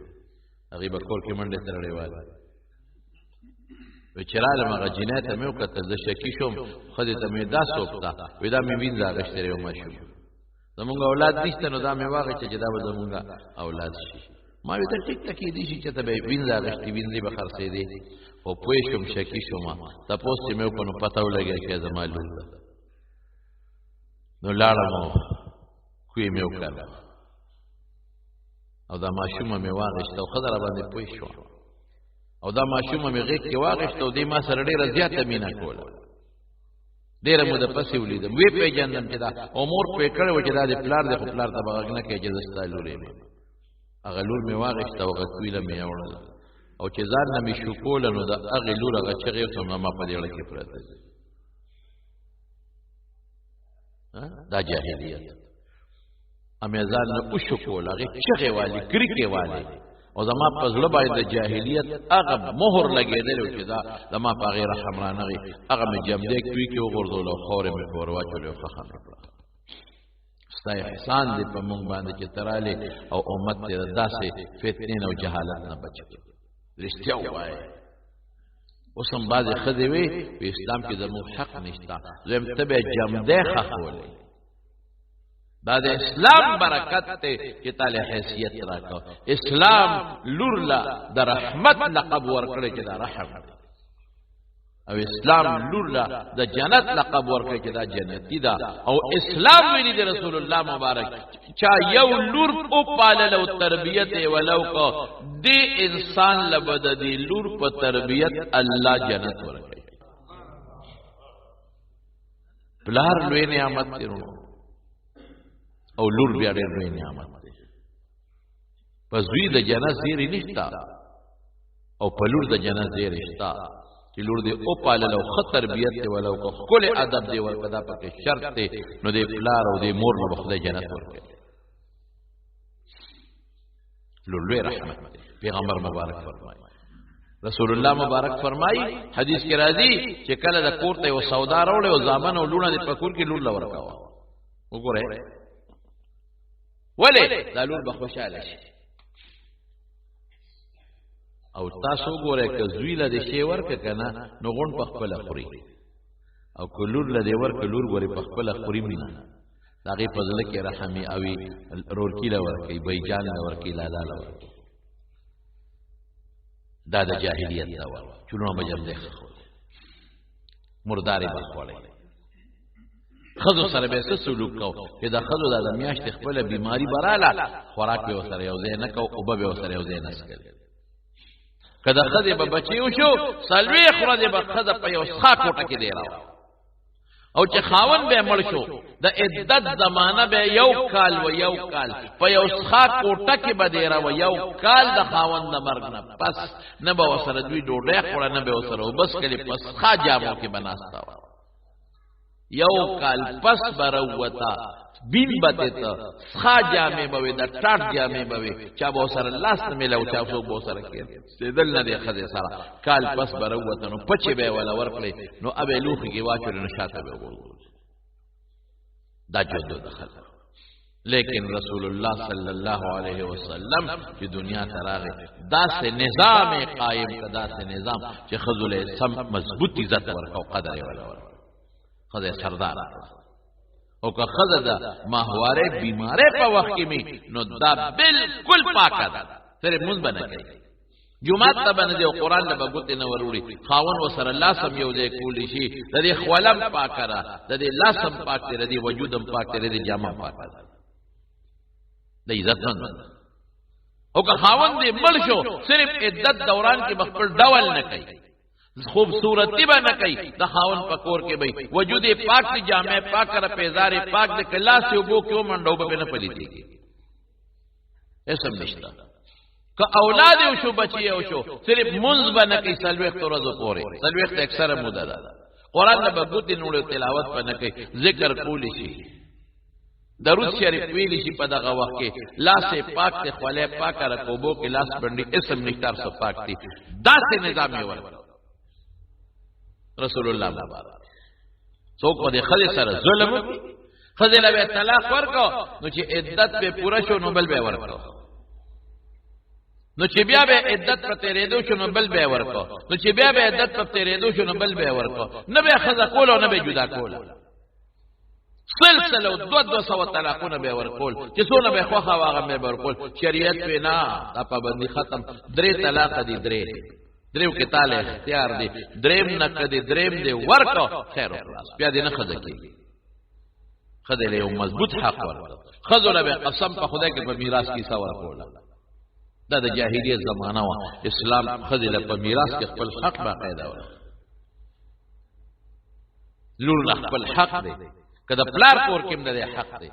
هغې به کور کې منډې ترړې والې. وی چې رالم هغه جینۍ ته مې وکتل، زه شکي شوم، ښځې ته مې دا څوک ده؟ وی دا مې وینځه اخیستې یو ماشوم، زمونږ اولاد نشته نو دا مې واخیسته چې دا به زمونږ اولاد شي. ما وی ته ټیک ته کېدی شي چې ته به یې وینځه اخیستې، وینځې به خرڅېدې. خو پوه شوم، شکي شوم، تپوس چې مې وکړ نو پته ولګېده چې زما لور ده. نو لاړم او کوی مې وکړ او دا ماشومه مې واخیسته او ښځه راباندې پوه شوه او دا ماشومه مې غېږ کې واخیسته او دې ما سره ډېره زیاته مینه کوله. ډېره موده پسې ولیدم، ویې پېژندم چې دا او مور پوه کړی و چې دا د پلار دی، خو پلار ته به غږ نه کوي چې زه ستا لور یم. هغه لور مې واخیسته او هغه کوی له مې یوړله، او چې ځان نه مې شوکوله نو د هغې لور هغه چغې اوس هم زما په دې زړه کې پرته ده. دا جاهلیت. امې ځان نه وشوکول، هغې چغې والې، کریکې والې، او زما په زړه باندې د جاهلیت هغه مهر لګېدلی و چې دا زما په هغې رحم رانغی. هغه مې جمدې کوی کې وغورځول او خاورې مې په ور واچولې او ښخه مې کړه. ستا احسان دی په مونږ باندې چې ته رالې او امت دې د داسې فتنې نه او جهالت نه بچ کړې. رښتیا ووایه. اوس هم بعضې ښځې وي په اسلام کې زموږ حق نشته، زه وایم ته به جمدی ښخولې. دا د اسلام برکت دی چې تا له حیثیت راکړ. اسلام لور له د رحمت لقب ورکړی چې دا رحم دی، او اسلام لور له د جنت لقب ورکړی چې دا جنتی ده. او اسلام ویلي دی رسول الله مبارک چا یو لور وپالل او تربیت یې ولو کو، دې انسان له به د دې لور په تربیت الله جنت ورکوي. پلار لوی نعمت دی او لور بیا ډېر لوی نعمت دی. په زوی د جنت زیری نشته او په لور د جنت زیری شته چې لور دې وپالل او ښه تربیت دې ولو که ښکلی ادب دې ورکړه، دا پکې شرط دی، نو دې پلار او دې مور له به خدای جنت ورکوي. لور لوی رحمت دی. پیغمبر مبارک فرمایي، رسول الله مبارک فرمایي، حدیث کې راځي چې کله د کور ته یو سودا راوړې او زامن او لوڼه دې په کور کې لور له ورکوه. وګورئ ولې دا لور به خوشحاله شي. او تاسو وګورئ که زوی له دې شی ورکړه که نه نو غونډ په خپله خوري، او که لور له دې ورکړه لور ګورې په خپله خوري نه، د هغې په زړه کې رحمي اوي، رورکي له ورکوي، بیجان له ورکوي، لالا له ورکوي. دا د جاهلیت دور چې لوڼه به جمدې ښخولې، مردارې به خوړلې، ښځو سره به یې څه سلوک کو چې د ښځو دا د میاشتې خپله بیماري به راله، خوراک به یې ورسره یو ځای نه کو، اوبه به یې ورسره یو ځای نه څښلې. که د ښځې به بچی وشو 40 ورځې به ښځه په یو څښاک کوټه کې دېره وه، او چې خاوند به مړ شو د عدت زمانه به یو کال و، یو کال په یو څښاک کوټه کې به دېره وه، یو کال د خاوند د مرګ نه پس نه به ورسره دوی ډوډۍ خوړه، نه به ورسره اوبه څښلې، په څښا جامو کې به ناسته وه. یو کال پس به راووته، بین به تېته، څښا جامې به وې، د ټاټ جامې به وې، چا به ورسره لاس نه میلاو، چا څوک به ورسره کېنستېدل نه دی ښځې سره. کال پس به راووته نو پچې به یې وله ورکړې، نو به یې لوښي کې واچولې، نو شاته به یې وغورځولې. دا ژوند د خلکو. لیکن رسول الله صلی الله علیه وسلم چې دنیا ته راغی داسې نظام یې قایم کړ، داسې نظام چې ښځو له یې سم مضبوط عزت ورکړ او قدر یې وله ورکړ. ښځه یې سردار کړه. او که ښځه د ماهوارې بیمارۍ په وخت کې مي نو دا بالکل پاکه ده، صرف مونځ به نه کوي، جومات ته به نه ځي او قرآن له به ګوتې نه وروړي، خاوند ورسره لاس هم یو ځای کولی شي. د دې خوله هم پاکه ده، د دې لاس هم پاک دی، د دې وجود هم پاک دی، د دې جامه هم پاکه ده، د عزتمند. او که خاوند دې مړ شو صرف عدت دوران کې به خپل ډول نه کوي، خوبصورتی به نه کوي، د خاوند په کور کې به وجود یې پاک دی، جامې پاک کړه، پیزار یې پاک دی، که لاس یې اوبو کې ومنډه اوبه پرې نه پلیتېږي، هېڅ هم نشته. که اولاد یې وشو، بچی یې وشو، صرف مونځ به نه کوي 40 ورځو پورې، 40 اکثره موده ده، قرآن نه به ګوتې نوړي، تلاوت به نه کوي، ذکر کولی شي، درود شریف ویلی شي په دغه وخت کې، لاس یې پاک دی، خوله یې پاکه ده، که اوبو کې لاس بنډي هېڅ هم نشته، هر څه پاک دي. داسې نظام یې ورکړ رسول الله مبارک. څوک په دې ښځې سره ظلم وکړي، ښځې له به یې طلاق ورکړ، نو چې عدت به پوره شو نو بل به یې ورکړ، نو چې بیا به عدت په تېرېدو شو نو بل به یې ورکړ، نو چې بیا به عدت په تېرېدو شو نو بل به یې ورکړ، نه به یې ښځه کوله او نه به یې جدا کوله. سلسله او 200 طلاقونه به ورکول، چې څونه به خوښه وه هغه به ورکول. شریعت پې نه، دا پابندي ختم. 3 طلاقه دي، 3 کې تاله اختیار دی، دریم نه کدی دریم دی ورکو خیر او خلاص، بیا دې نه ښځه کېږي. ښځې له یو مضبوط حق ورکړ، ښځو له به قسم په خدای کې په میراث کې حصه ورکوله. دا د جاهلیت زمانه وه، اسلام ښځې له په میراث کې خپل حق باقاعده ورکړ. لور له خپل حق دی، که د پلار کور کې هم د دې حق دی،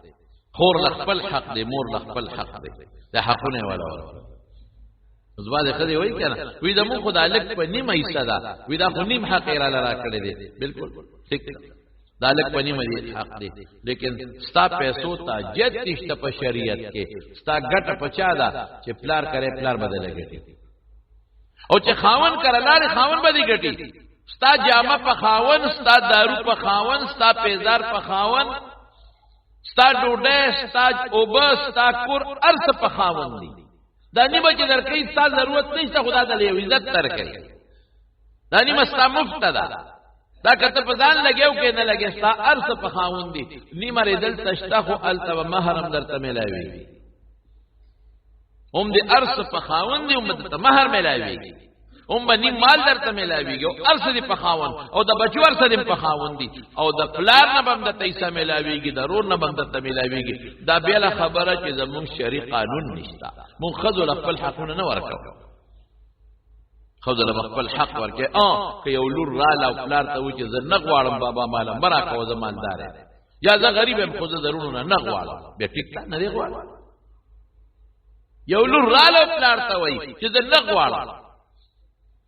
خور له خپل حق دی، مور له خپل حق دی، د حقونه یې والا ورکړه. اوس بعضې ښځې وایي که نه، وایي زموږ خو دا لږ په نیمه حصه ده، وایي دا خو نیم حق یې راله راکړی دی. بالکل ټیک ده، دا لږ په نیمه دی حق دی، لیکن ستا پیسو ته جد نشته په شریعت کې. ستا ګټه په چا ده؟ چې پلار کرے پلار به دله ګټي، او چې خاون کره لاړې خاون به دې ګټي. ستا جامه په خاون، ستا دارو په خاون، ستا پیزار په خاون، ستا ډوډۍ، ستا اوبه، ستا کور، هر څه په خاون دي. دا نیمه چې درکوي ستا ضرورت نشته، خو دا دله یو عزت درکوي. دا نیمه ستا مفته ده، دا که ته په ځان لګې او که نه لګې، ستا هر څه په خاون دي. نیمه رې دلته شته، خو هلته به مهر هم درته میلاویږي، هم دې هر څه په خاون دي، هم به درته مهر میلاویږي، هم به نیم مال درته میلاویږي، او هر څه دې په خاون، او د بچو هر څه دې په خاون دي، او د پلار نه به هم درته حصه میلاویږي، د ورور نه به هم درته میلاویږي. دا بېله خبره چې زموږ شرعي قانون نشته، موږ ښځو له خپل حقونه نه ورکوو، ښځو له به خپل حق ورکوي. که یو لور راله او پلار ته وایي چې زه نه غواړم بابا ماله مه راکوه، زه مالدار یم، یا زه غریب یم خو زه د وروڼو نه نه غواړم، بیا ټیک ده، نه دی غواړم. یو لور راله او پلار ته وایي چې زه نه غواړم،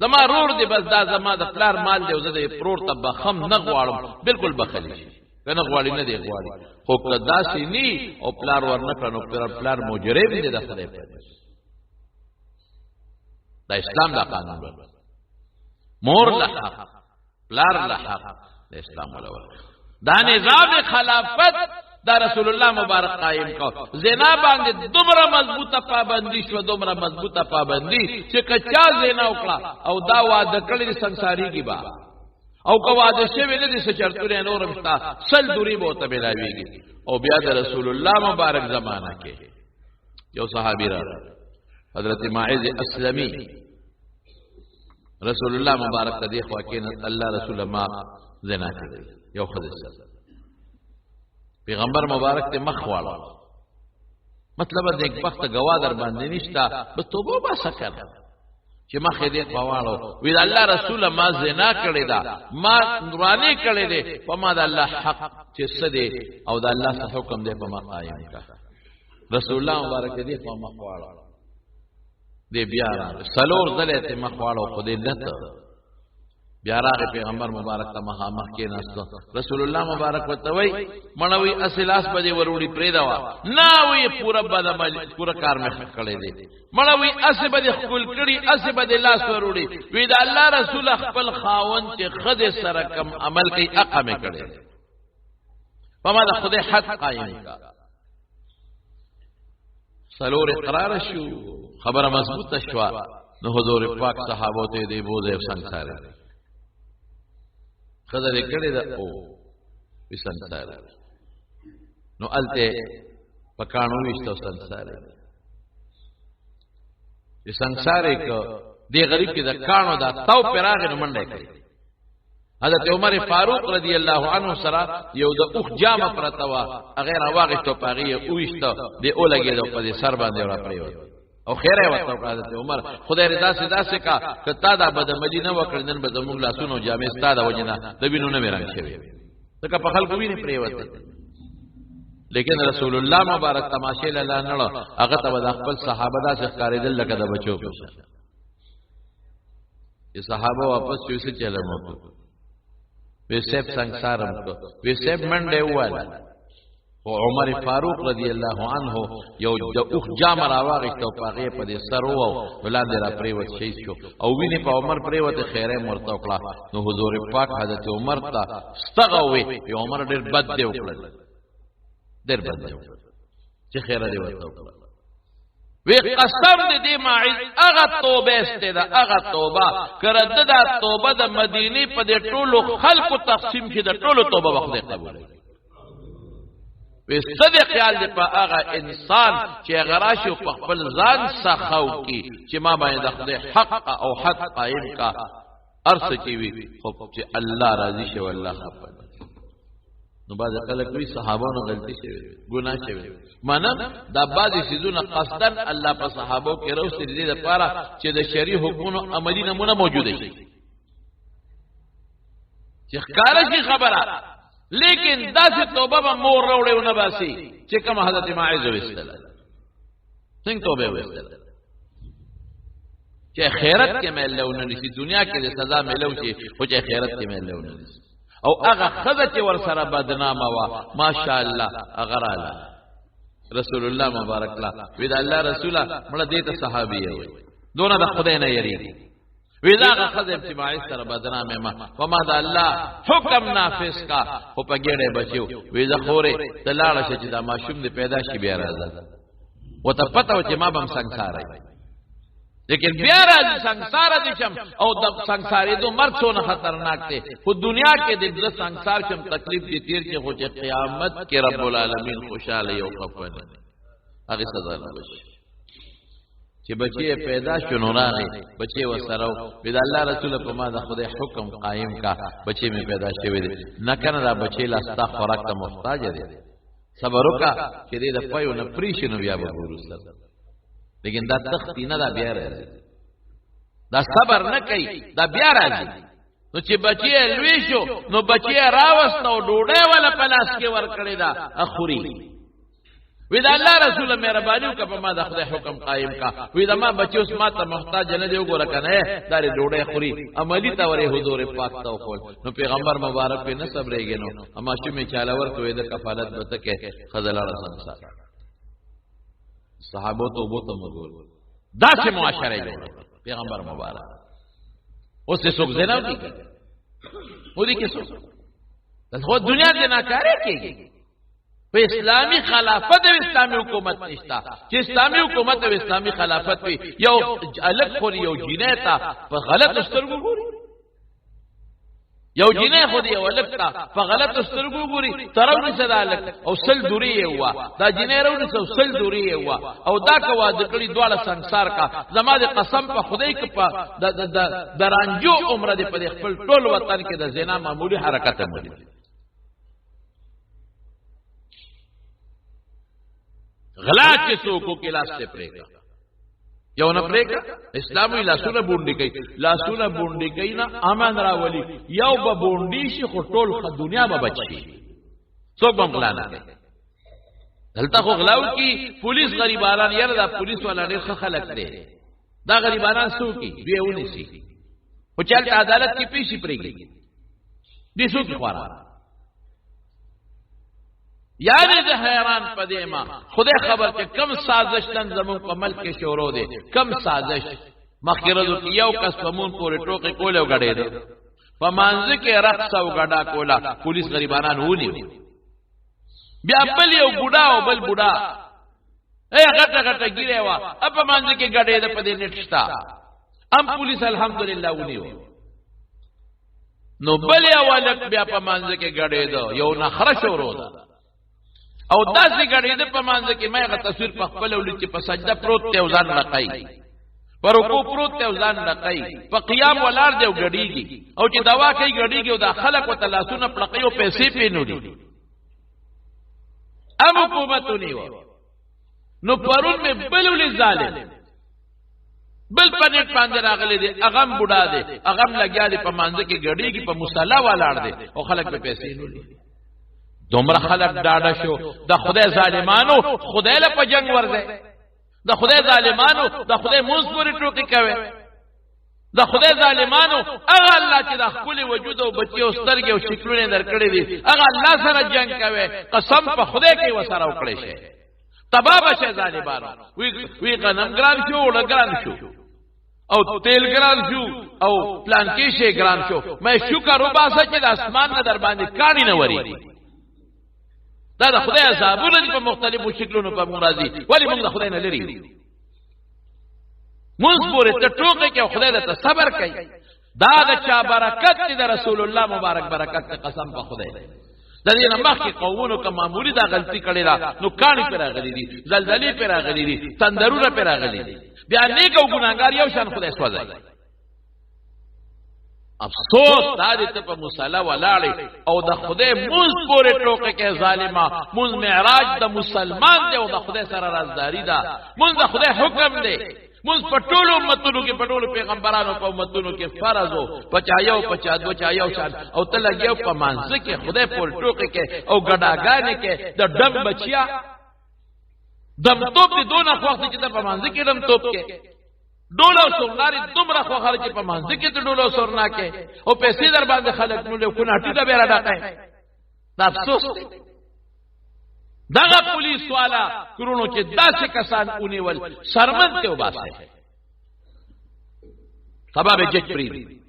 زما رور دی، بس دا زما د پلار مال دی، او زه د پرور ته بخم نه غواړم، بالکل بخلی شي، که نه غواړي نه دی غواړي. خو که داسې نی او پلار ورنه کړه نو پلار مجرم دی د خدای په نزد. دا اسلام دا قانون دی، مور له حق، پلار له حق، د اسلام ولا ورکړه. دا نظام خلافت دا رسول الله مبارک قائم کو. زنا باندې دومره مضبوطه پابندي شو، دومره مضبوطه پابندي چې که چا زنا وکړه او دا واده کړی دی سنساریږي با، او که واده شوی نه دی څه چرتونه نور هم شته، 100 دوري به ورته میلاویږي. او بیا د رسول الله مبارک زمانه کې یو صحابي راغی، حضرت ماعز اسلمي، رسول الله مبارک ته دې خوا کېناست، الله رسول ما زنا کړې یو ښځې سره. پیغمبر مبارک ته مخ واړو، مطلب د نیکبخت ګواه در باندې نشته، بس توبه وباسه که نه چې مخ یې دې خوا واړو. وی د الله رسوله ما زنا کړې ده، ما نورانې کړې دی، په ما د الله حق چې څه دی او د الله څه حکم دی په ما قایم کړه. رسول الله مبارک دې خوا مخ واړو، دې بیا راغی څلور ځله یې ته مخ واړو، خو دې نه ته. بیا راغی پیغمبر مبارک ته مخامخ کېناست. رسول الله مبارک ورته وایي مړه وایي هسې لاس به دې وروړي پرېږده وه، نه وایي پوره بدعملي پوره کار مې ښه کړی دی، مړه وایي هسې به دې ښکل کړي، هسې به دې لاس وروړي. وایي د الله رسول خپل خاوند چې ښځې سره کم عمل کوي هغه مې کړی دی، په ما د خدای حد قایم کړه. څلور اقرار شو، خبره مضبوطه شوه. نو حضور پاک صحابو ته دې بوزه سنگسار ښځه دې کړې ده او وی سنگسار. نو هلته په کاڼو ویشته او سنگسار یې سنگسار یې کړ. دې غریب کې د کاڼو دا تاو پرې راغی نو منډه یې کړې. حضرت عمر فاروق رضی الله عنه سره یو د اوښ جامه پرته وه، هغه یې راواخیسته او په هغې یې وویشته، دې ولګېده او په دې سر باندې راپرېوت او خیره یې ورته وکړه. حضرت عمر خدای دې داسې داسې کا که تا دا بدعملي نه وکړې نن به زموږ لاسونه او جامې ستا د وجې نه د وینو نه وې رنګ شوې، ځکه په خلکو وینې پرېوتې. لیکن رسول الله مبارک تماشې له لا نړه، هغه ته به د خپل صحابه داسې ښکارېدل لکه د بچو په شان. چې صحابه واپس شو څه چلم وکړو، وی صاحب سنگسارم کړ، وی صاحب منډه وواله. خو عمر فاروق رضی الله عنه یو د اوښ جامه راواخیسته او په هغې په دې سر وواو، نو لاندې را پرېوت شهید شو او وینې په عمر پرېوتې، خیره یې ورته وکړه. نو حضور پاک حضرت عمر ته ستغه ووی، وی عمر ډېر بد دی وکړل، ډېر بد دی وکړل چې خیره دې ورته وکړه. وی قسم دې دې ماعز هغه توبه استه ده، هغه توبه کړه دا توبه د مدینه په دې ټولو خلکو تقسیم شي، د ټولو توبه به خدای قبول کړي. وی څه دې خیال دې په هغه انسان چې هغه راشي او په خپل ځان سخاو کړي چې ما باندې د خدای حق او حد قایم کا، هر څه چې وي خو چې الله راضي شي او الله خفه. نو بعضې خلک وایي صحابانو غلطي شوې، ګناه شوې. منم دا بعضې څیزونه قصداً الله په صحابو کې راوستي د دې لپاره چې د شرعي حکمونو عملي نمونه موجوده شي. چې ښکاره شي خبره، لیکن داسې توبه به مور راوړې ونه باسي چې کومه حضرت ماعز وویستله. څنګه توبه وویستله؟ چې خیرت کې مې ونه نشي، دنیا کې د سزا ملو شي، خو چې خیرت کې مې ونه نشي. او هغه ښځه چې ورسره بدنامه وه، ماشاءالله هغه راله رسول الله مبارک لا وی دا الله رسوله مړه دې ته صحابي وي، دونه د خدای نه یریږي. وی دا هغه ښځه چې ماعز سره بدنامه ما په ما د الله حکم نافذ کا، خو په ګېډه بچیو. وی زه خورې ته لاړه شه چې دا ماشوم دې پیدا شي بیا راځه. ورته پته وه چې ما به هم سنګساری، لیکن بیا راځي سنګسار دي شم، او د سنګسارېدو مرګ څونه خطرناک دی. خو دنیا کې د زه سنګسار شم تکلیف دې تیر چې، خو چې قیامت کې رب العالمین خوشاله یو خفه نه، هغې سزا نه بشي. چې بچی پیدا شو نو راغی بچی وسره، وی د الله رسول په ما د خدای حکم قایم کا، بچی مې پیدا شوی دی، نه کنه دا بچی لا ستا خوراک ته محتاج دی، صبر وکړه چې دې د پایو نه پرې شي نو بیا به ګورو سره. لیکن دا تختی نه، دا بیا راځي، دا صبر نه کوي، دا بیا راځي. نو چې بچی لوی شو نو بچی راوست او ډوډۍ ولا په لاس کې ورکړې ده اخوري. وی دا الله رسول مهرباني وکړه په ما د خدای حکم قایم کا، وی دا ما بچی اوس ما ته محتاج نه دی، وګوره کنه دا ډوډۍ خوري. عملی ته ورې حضور پاک ته وکول، نو پیغمبر مبارک په نه صبرېږي، نو اما چې می چاله ورکوي د کفالت به تکه خزلاړه سنسار. صحابو ته وبو ته مګور داسې معاشره جوړه پیغمبر مبارک. اوس یې څوک زنا کوي؟ ودي کې څوک خو دنیا کې ناکاره کېږي. په اسلامي خلافت او اسلامي حکومت نشتا چې اسلامي حکومت او اسلامي خلافت وي، یو الک خو یو جنې ته په غلط سترګو ګوري، یو جنې خو دی یو الک ته په غلط سترګو ګوري، ترونی سره الک او سل دوری یې وا، دا جنې راونی سو سل دوری یې وا، او دا کوا د کړي دواړه سنگسار کا. زما د قسم په خدای کې په د درانجو عمر دې په خپل ټول وطن کې د زنا معمولی حرکت مولي. غلا چې څوک کې لاس ته پرېږه، یو نه پرېږه. اسلام وی لاسونه بونډي کوي، لاسونه بونډي کوي نه امان راولي، یو به بونډي شي خو ټول دنیا به بچ شي، څوک به غلا نه کوي. دلته خو غلاو کی پولیس غریبانان، یاره دا پولیس والا ډېر ښه خلک دی، دا غریبانان څوک دي؟ دوی یې ونیسي، خو چې هلته عدالت کې پیشي پرېږدي، دوی څوک خواران. یعنی زه حیران پدې ما خدای خبر چې کم سازش نن زمونږ په ملک کې شروع دی، کم سازش. مخکې ورځو کې یو کس په مونږ پورې ټوقې کولې او ګډېده، په مانځه کې رقص او ګډا کوله، پولیس غریبانان ونیو. بیا بل یو بوډا او بل بوډا ای غټه غټه ګیره وه، په مانځه کې ګډېده، په دې نټ شته، ام پولیس الحمدلله ونیو. نو بل یو هلک بیا په مانځه کې ګډېده، یو نخره شروع ده، او داسې ګډېده په مانځه کې، ما هغه تصویر په خپله ولید چې په سجده پروت دی او ځان رقوي، په رکوع پروت دی او ځان رقوي، په قیام ولاړ دی او ګډېږي، او چې دوا کوي ګډېږي، او دا خلک ورته لاسونه پړقوي او پیسې پرې نوړي. ام حکومت ونیوه. نو پرون مې بل ولید ظالم بل په نېټ باندې راغلی دی، هغه هم بوډا دی، هغه هم لګیا دی په مانځه کې ګډېږي، په مصلی ولاړ دی او خلک پرې پیسې نوړي. دومره خلک ډاډه شو د خدای ظالمانو، خدای له په جنگ ورځي، د خدای ظالمانو د خدای مونځ پورې ټوکې کوي، د خدای ظالمانو هغه الله چې د خپل وجود او بچي او سترګې او شکلونه درکړي دي، هغه الله سره جنگ کوي. قسم په خدای کې وسره وکړي شي، تباه به شي ظالمانو. وی غنم ګران شو، اوړه ګران شو، او تیل ګران شو، او پلان کې شي ګران شو. مې شکر وباسه چې د اسمان نه در باندې کاڼي نه ورېږي. دا د خدای عذابونه دي په مختلفو شکلونو په موږ راځي، ولې موږ د خدای نه لري یو؟ مونږ پورې ته ټوکې کوې او خدای درته صبر کوي. دا د چا برکت دی؟ د رسول الله مبارک برکت دی، قسم په خدای. د دې نه مخکې قومونو که معمولي دا غلطي کړې ده نو کاڼي پرې راغلي دي، زلزلې پرې راغلي دي، تندرونه پرې راغلي دي، بیا نیک او ګناهګار یو شان خدای سوځوي. افسوس دا دې ته په مصلی ولاړې او د خدای مونځ پورې ټوکې کوې ظالمه. مونځ معراج د مسلمان دی او د خدای سره رازداري ده، مونځ د خدای حکم دی. موږ په ټولو امتونو کې، په ټولو پیغمبرانو په امتونو کې فرض وو، پچا یو پچا دو چا یو شان، او ته لګیو په مانځ کې خدای پور ټوکې کې او ګډاګانې کې د دم بچیا دم توپ دې دونه خوښ چې ته په مانځ کې دم توپ کې ډول او سورناري دومره خوښ چې په مانځ کې ته ډول او سورنا کې او پیسې در باندې خلک نو له کوناټي دا بیره ډاکای. دا افسوس دی. دغه پولیس والا کرونو چې داسې کسان ونیول شرمن ته وباسه، سبا به جج پری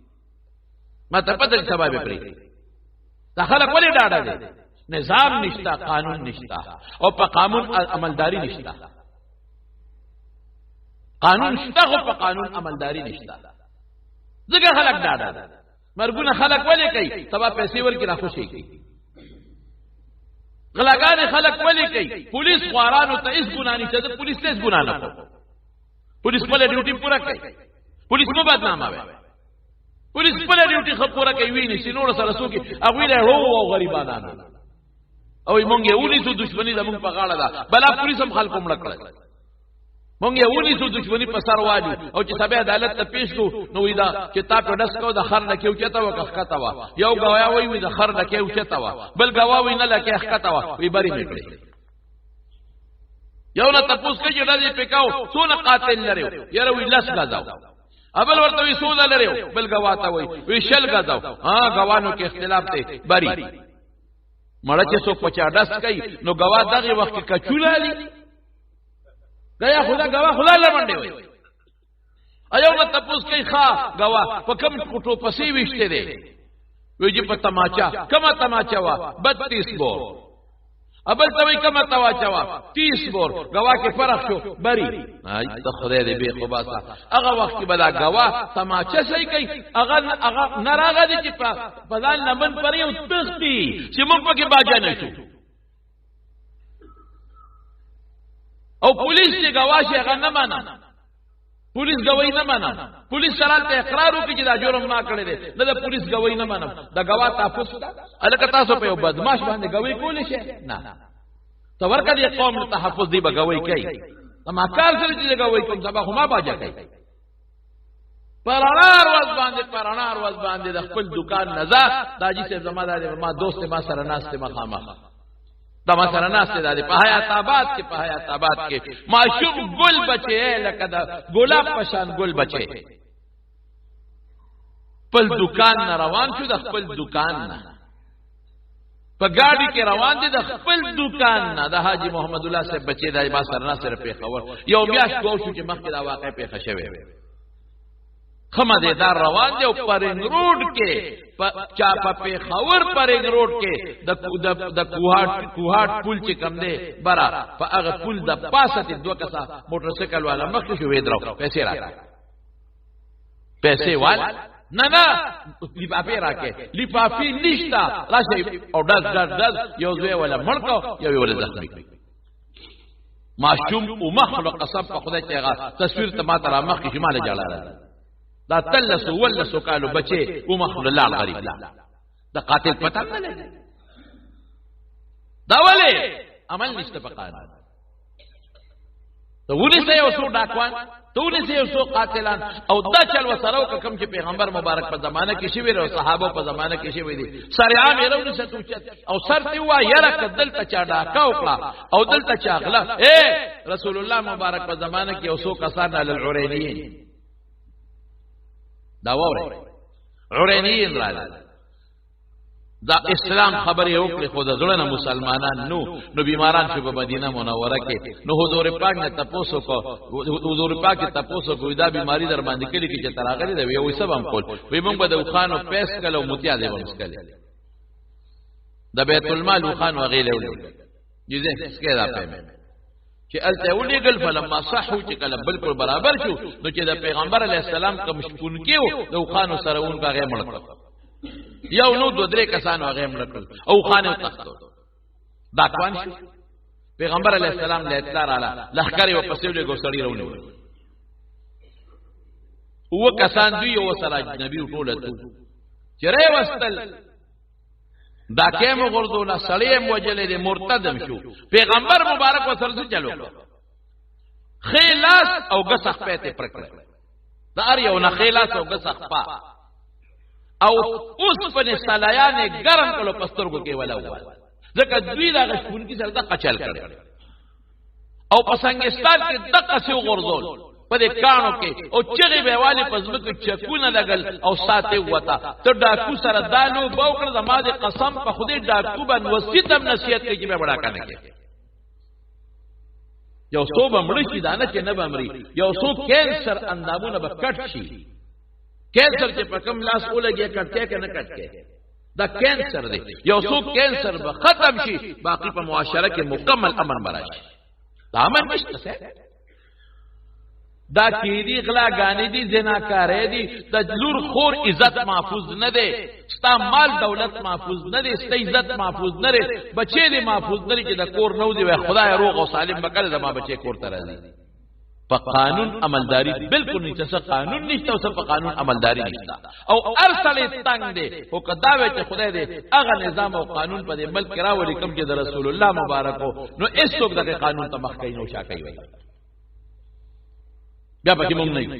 ما ته پته چې سبا به پری. دا خلک ولې ډاډه دي؟ نظام نشتا، قانون نشتا، او په قانون عملداري نشتا. قانون شته خو په قانون عملداري نشتا، ځکه خلک ډاډه دي. مرګونه خلک ولې کوي؟ سبا پیسې ورکړي را خوشي کوي. غلاګان خلک ولې کوي؟ پولیس خوارانو ته هیڅ ګناه نشته، د پولیس ته هیڅ ګناه نه کوي. پولیس خپله ډیوټي پوره کوي، پولیس مو بدنامه وي، پولیس خپله ډیوټي ښه پوره کوي، ویني چې نور سره څوک هغوی له ړو او غریبانانو او مونږ یې ونیسو، دښمني زمونږ په غاړه ده. بلا پولیس هم خلکو مړه کړل، مونږ یې ونیسو، دښمني په سر والو، او چې سبا عدالت ته پیش کړو نو وایي دا چې تا په ډس کو د خر لکې اوچته وه که ښکته وه؟ یو ګواه وایي وایي د خر لکې اوچته وه، بل ګواه وایي نه لکې ښکته وه، وایي برې مې کړې. یو نه تپوس کوي چې ډزې پې کاو څونه قاتل لرې؟ یاره وایي لس ګزه. ابل ورته وایي څونه لرې؟ بل ګواه ته وایي وایي 20 ګزه. ها ګوانو کې اختلاف دی، بري مړه چې څوک په چا ډس کوي نو ګواه دغې وخت کې کچوله لري، گیا خدا گواه خدا لمنډې وای. ایو نه تپوس کوي ښا گواه په کوم کوټو پسې ویشته دی؟ وی چې په تماچا. کومه تماچا وه؟ 32 بور. ابل ته وی کومه تماچا وه؟ 30 بور. گواه کې فرق شو، بری ای ته خدای دې بې خباسه. هغه وخت کې به دا گواه تماچا صحیح کوي، هغه هغه نه راغی چې په ځان لمن پر یو تختی چې موږ پکې باجا نه شو. او پولیس چې گواه شي هغه نه منم، پولیس گواہی نه منم، پولیس سره ته اقرار وکړي چې دا جرم ما کړی دی، نه د پولیس گواہی نه منم. د گواه تحفظ الکه تاسو په یو بدمعاش باندې گواہی کولی شئ؟ نه، ته ورکه دې قوم له تحفظ دی به گواہی کوي. ما کار سره چې گواہی کوم سبا خو ما باجا کوي. پرانار ورځ باندې، پرانار ورځ باندې د خپل دکان نزا دا جی صاحب زما دا ما دوست ما سره ناست مخامخ دا ما سره ناست دی په حیات آباد کې، په حیات آباد کې ماشوم ګل بچي لکه دا ګلاب پشان ګل بچي خپل دکان نه روان شو، د خپل دکان نه په ګاډي کې روان دي، د خپل دکان نه د حاجي محمد الله صاحب بچي دا ما سره ناست سره پېښور یو میاشت دوه شو چې مخکې دا واقع پېښه شوې. خمه دې دا روان دی او پرنګ روډ کې چا په پېښور پرنګ روډ کې د کوهاټ پول چې کم دی برا په هغه پول د پاسه ته دوه کسه موټر سایکل والا مخکې شو، وې درو پیسې راکړه، پیسې وال نه نه لفافې راکې، لفافې نشته راشي او ډز ډز ډز یو زوی ولا مړ کړ، یو یې ولا زخمي کړ. ماشوم او مخلو قسم په خدای چې هغه تصویر ته ما ته را مخکې شي، ما له جړا راځي. دا تلسو ولسو کالو بچي او مخلو لال غریب لا د قاتل پته نه لګي. دا ولې عمل نشته په قانون؟ ته ونیسه یو څو ډاکوان، ته ونیسه یو څو قاتلان، او دا چل وسره وکړه کوم چې پیغمبر مبارک په زمانه کې شوی او صحابه په زمانه کې شوی دي. سرعام یې راونیسه ته اوچت او سر ته ووایه یاره که دلته چا ډاکه وکړه او دلته چا غله. ای رسول الله مبارک په زمانه کې یو څو کسان العرینیین، دا واورئ، عرینیین راغلل، دا اسلام خبرې وکړې خو د زړه نه مسلمانان نو نو بیماران شو په مدینه منوره کې. نو حضور پاک نه تپوس وکړ، حضور پاک تپوس وکړ دا بیماری در باندې کلي کې چې تراغلي دی، وی سبا هم کول وی موږ به د اوښانو پیس کله او متیا دی به مسکلې د بیت المال اوښان وغیله ولې جزه سکه دا پیمه چې الته ولېګل. فلما صحو چې کله بالکل برابر شو نو چې د پیغمبر علی السلام کوم شپون کېو د اوښانو سره اون هغه مړ کړ، یو نو دوه درې کسانو هغه مړ کړل او خان یې وتښتول. دا کوان شو پیغمبر علی السلام له اطلاع رااله، لښکر یې ورپسې ولېږو، سړي راونیول. اووه کسان دوی یو سره اجنبي ټوله تو چې راوستل، دا کې مو غردوله، سړی یې وجلې دی، مرتد هم شو. پیغمبر مبارک ورسره څه چلو؟ خلاص او ګس خپه ته پرکړه د ار یو نه خلاص او ګس خپه او اوس په سلایان ګرم کړو پسترګو کې ولا وال ځکه دوی دا شپون کې سره د قچل کړ او په سنگستان کې دقه سو غرزول په دې کانو کې او چغې به والي په ځمکه چکونه لګل او ساته وتا ته ډاکو سره دالو بوکړه زما دې قسم په خدای ډاکو باندې وصیت هم نصیحت کوي چې به وړا کنه کې یو څو به مړ شي دا نه چې نه به مري، یو څو کینسر اندامونه به کټ شي. کینسر چې په کوم لاس ولګي کټ کې که نه کټ کې، دا کینسر دی. یو څو کینسر به ختم شي، باقي په معاشره کې مکمل امن به راشي. دا امن نشته څه، دا کیدی غلا غانی دی، زناکارې دی، د لور خور عزت محفوظ نه دی، ستا مال دولت محفوظ نه دی، ستا عزت محفوظ نه دی، بچې دی محفوظ نه دی چې د کور نو دی. خدای روغ او سالم بکړه زما بچې کور ته راځي. په قانون عملداري بالکل نشته، څه قانون نشته او څه په قانون عملداري نشته، او ارسلې تنگ دی. او کدا وی چې خدای دې هغه نظام او قانون په دې ملک راولي کوم چې د رسول الله مبارک نو هیڅوک دغه قانون ته مخ کوي نو شا کوي، بیا پکې مونږ نه یو.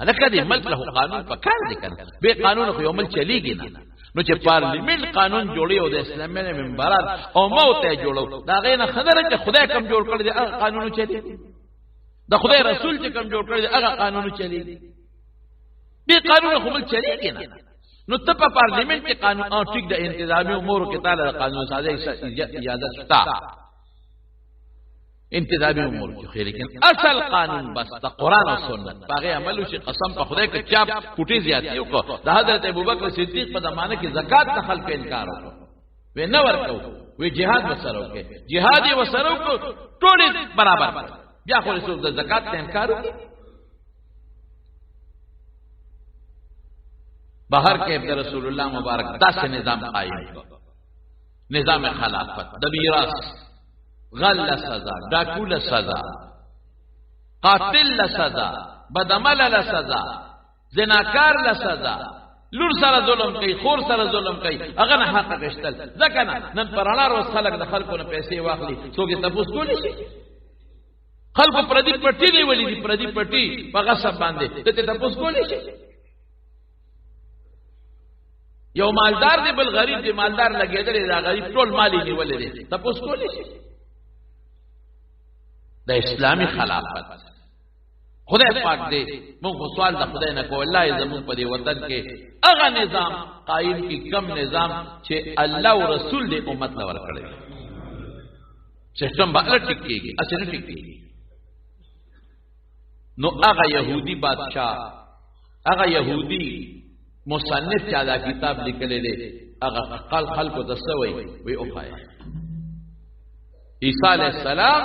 هلکه دې ملک له قانون په کار دی کنه، بې قانون خو یو ملک چلیږي نه. نو چې پارلیمنت قانون جوړي او د اسلامي منبرات او موت یې جوړو، دا هغې نه ښه ده چې خدای کم جوړ کړی دی هغه قانون چلیږي، د خدای رسول چې کم جوړ کړی دی هغه قانون چلیږي. بې قانون خو ملک چلیږي نه. نو ته په پارلیمنت کې قانون او ټیک د انتظامي امورو کې تعالی د قانون سازۍ اجازه شته انتظامی امور کې، خو لیکن اصل قانون بس د قرآن او سنت په هغې عمل وشي. قسم په خدای که چا کوټې زیاتې وکړه، د حضرت ابوبکر صدیق په زمانه کې زکات د خلکو انکار وکړ، وی نه ورکو، وی جهاد وسره وکړي، جهاد یې وسره وکړو، ټول یې برابر کړ. بیا خو څوک د زکات نه انکار وکړي؟ بهر کې د رسول الله مبارک داسې نظام قایم کړ، نظام خلافت، د میراث، غل له سزا، ډاکو له سزا، قاتل له سزا، بدعمله له سزا، زناکار له سزا، لور سره ظلم کوي، خور سره ظلم کوي، هغه نه حق اخیستل. ځکه نه نن په رڼا ورځ خلک د خلکو نه پیسې واخلي، څوک یې تپوس کولی شي؟ خلکو پردي پټي نیولي دي، پردي پټي په غصب باندې، ته ترې تپوس کولی شي؟ یو مالدار دی بل غریب دی، مالدار لګېدلی دا غریب ټول مال یې نیولی دی، تپوس کولی شي؟ د اسلامي خلافت خدای پاک دی مونږ خو سوال د خدای نه کوو، الله یې زمونږ په دې وطن کې هغه نظام قایم کی کم نظام چې الله او رسول دې امت له ورکړی سیستم به الټ ټیک کېږي، هسې نه ټیک کېږي. نو هغه یهودي بادشاه، هغه یهودي مصنف چې دا کتاب لیکلی دی، هغه خپل خلکو ته څه وایي؟ وایي وښایه عیسی علیه السلام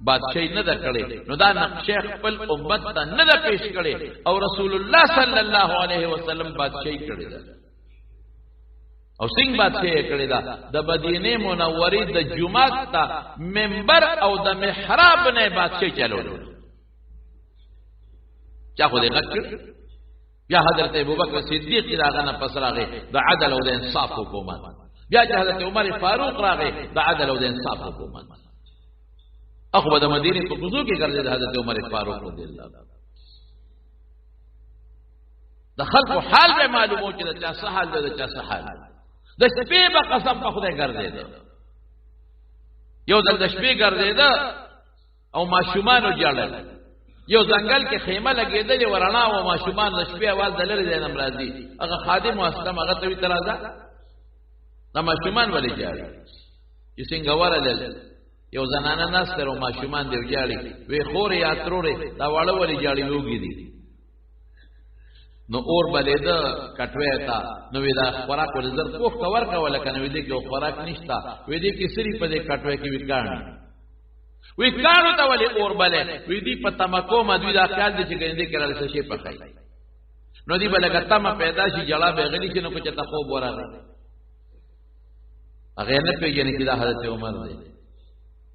بادشاہي نه ده کړې، نو دا نقشه خپل امت ته نه ده پیش کړې، او رسول الله صلی الله علیه وسلم بادشاہي کړې ده. او څنګه بادشاہي کړې ده؟ د مدینه منورې د جومات ته منبر او د محراب نه بادشاہي چلولې. چا خو دې غږ کړ؟ بیا حضرت ابوبکر صدیق چې د هغه نه پس راغی د عدل او د انصاف حکومت، بیا چې حضرت عمر فاروق راغی د عدل او د انصاف حکومت. اخو به د مدینې په کوڅو کې ګرځېد حضرت عمر فاروق رضی الله عنه. د خلکو حال به معلومو چې د چا څه حال دی، د چا څه حال دی. د شپې به قسم په خدای ګرځېده، یو ځل د شپې ګرځېده او ماشومانو ژړل. یو ځنګل کې خیمه لګېدلې وه، رڼا وه، ماشومان د شپې اواز د لرې ځای نه راځي. هغه خادم و اسلم هغه ته وایي ته راځه، دا ماشومان ولې ژاړي؟ چې څنګه ورغلل یو زنانه ناسته او ماشومان دی ژاړي، وی خورې یا ترورې دا واړه ولې ژاړي؟ وږي دي. نو اور بلېده کټوی ته، نو وی دا خوراک ولې زر پوخ که ورکوله که نه، وی دې کې خوراک نشته، وی دې کې سري په دې کټوی کې وی کاڼي، وی کاڼو ته ولې اور بلې؟ وی دې په تمه کومه، دوی دا خیال دی چې ګنې دې کې راله څه شی پخوي، نو دې به لږه تمه پیدا شي، ژړا به غلي شي، نو که چېرته خوب ورغی. هغه نه پېژني چې دا حضرت عمر دی.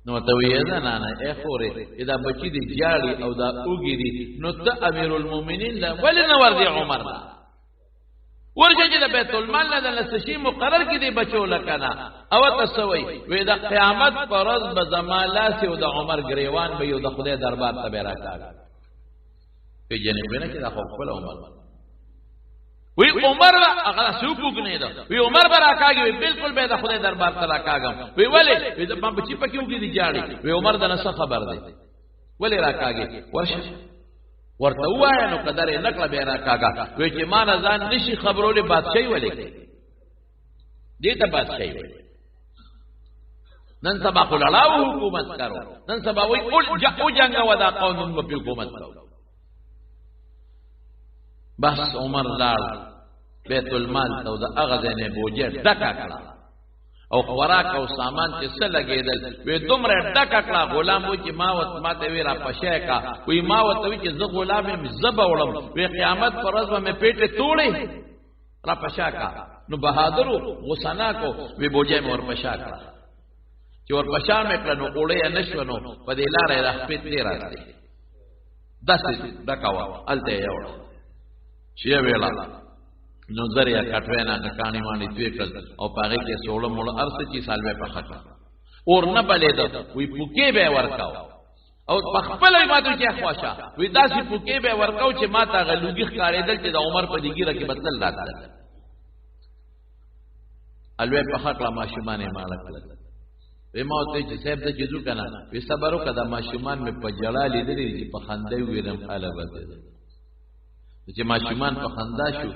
نو ته وایې نه نه نه ای خورې دا بچی دې ژاړي او دا اوږي دي، نو ته امیر المؤمنین له ولې نه ورځې عمر له؟ ورشه چې د بیت المال نه د لسشي مقرر کې دی بچو لکنه او تسوي وې د قیامت پر ورځ به زما لاس او د عمر گریوان به یو د خدای دربار ته به راکاږي. پیژنې به نه چې دا خو خپل عمر وی عمر هغه سوق نه ده، وی عمر به راکاږي، بالکل به د خدای دربار ته راکاږم. وی ولی وی د ما بچی پکې وګی دی جاړي. وی عمر د نسخه خبر دی ولی راکاږي؟ ورشه ورته وایه نو قدر یې نکړه بیا راکاږه. وی چې ما نه ځان نشي خبرولې بادشاهي ولې دې ته بادشاهي ولې؟ نن سبا خو لړاو حکومت کرو، نن سبا وی او جنګ ودا قانون په حکومت کرو. بس عمر لاړ بیت المال ته د هغه ځای نه بوجه ډکه کړه او خوراک او سامان چې څه لګېدل وی دومره ډکه کړه. غلام و چې ما وت ما ته وی را پشه کا، وی ما وته وی چې زه غلام یم زه به وړم، وی قیامت پر ورځ به مې پیټې توړې را پشه کا. نو بهادر غوسه ناک وی بوجه مې ورپشه کړه. چې ورپشه مې کړه نو اوړې یې نه شوه، نو په دې لاره یې را خپې تلې راتلې داسې ډکه وه، هلته یې یوړه. چې یې ویله نو زر یې کټوی نه کاڼي ماڼي توی کړل او په هغې کې سوړه موړه هر څه چې سالوی پخه کړه، اور نه بلېده. وی پوکې به یې ورکاوه او په خپله یې ماته چې خوښه، وی داسې پوکې به یې ورکاو چې ما ته هغه لوګي ښکارېدل چې د عمر په دې ږیره کې به تلل راتلل. الوی پخه کړه، ماشومان یې ماړه کړل. وی ما ورته چې صاحب ته چې ځو که نه، وی صبر وکړه، دا ماشومان مې په ژړا لیدلي چې په خندا یې وویلم هله به ځې. چې ماشومان په خندا شو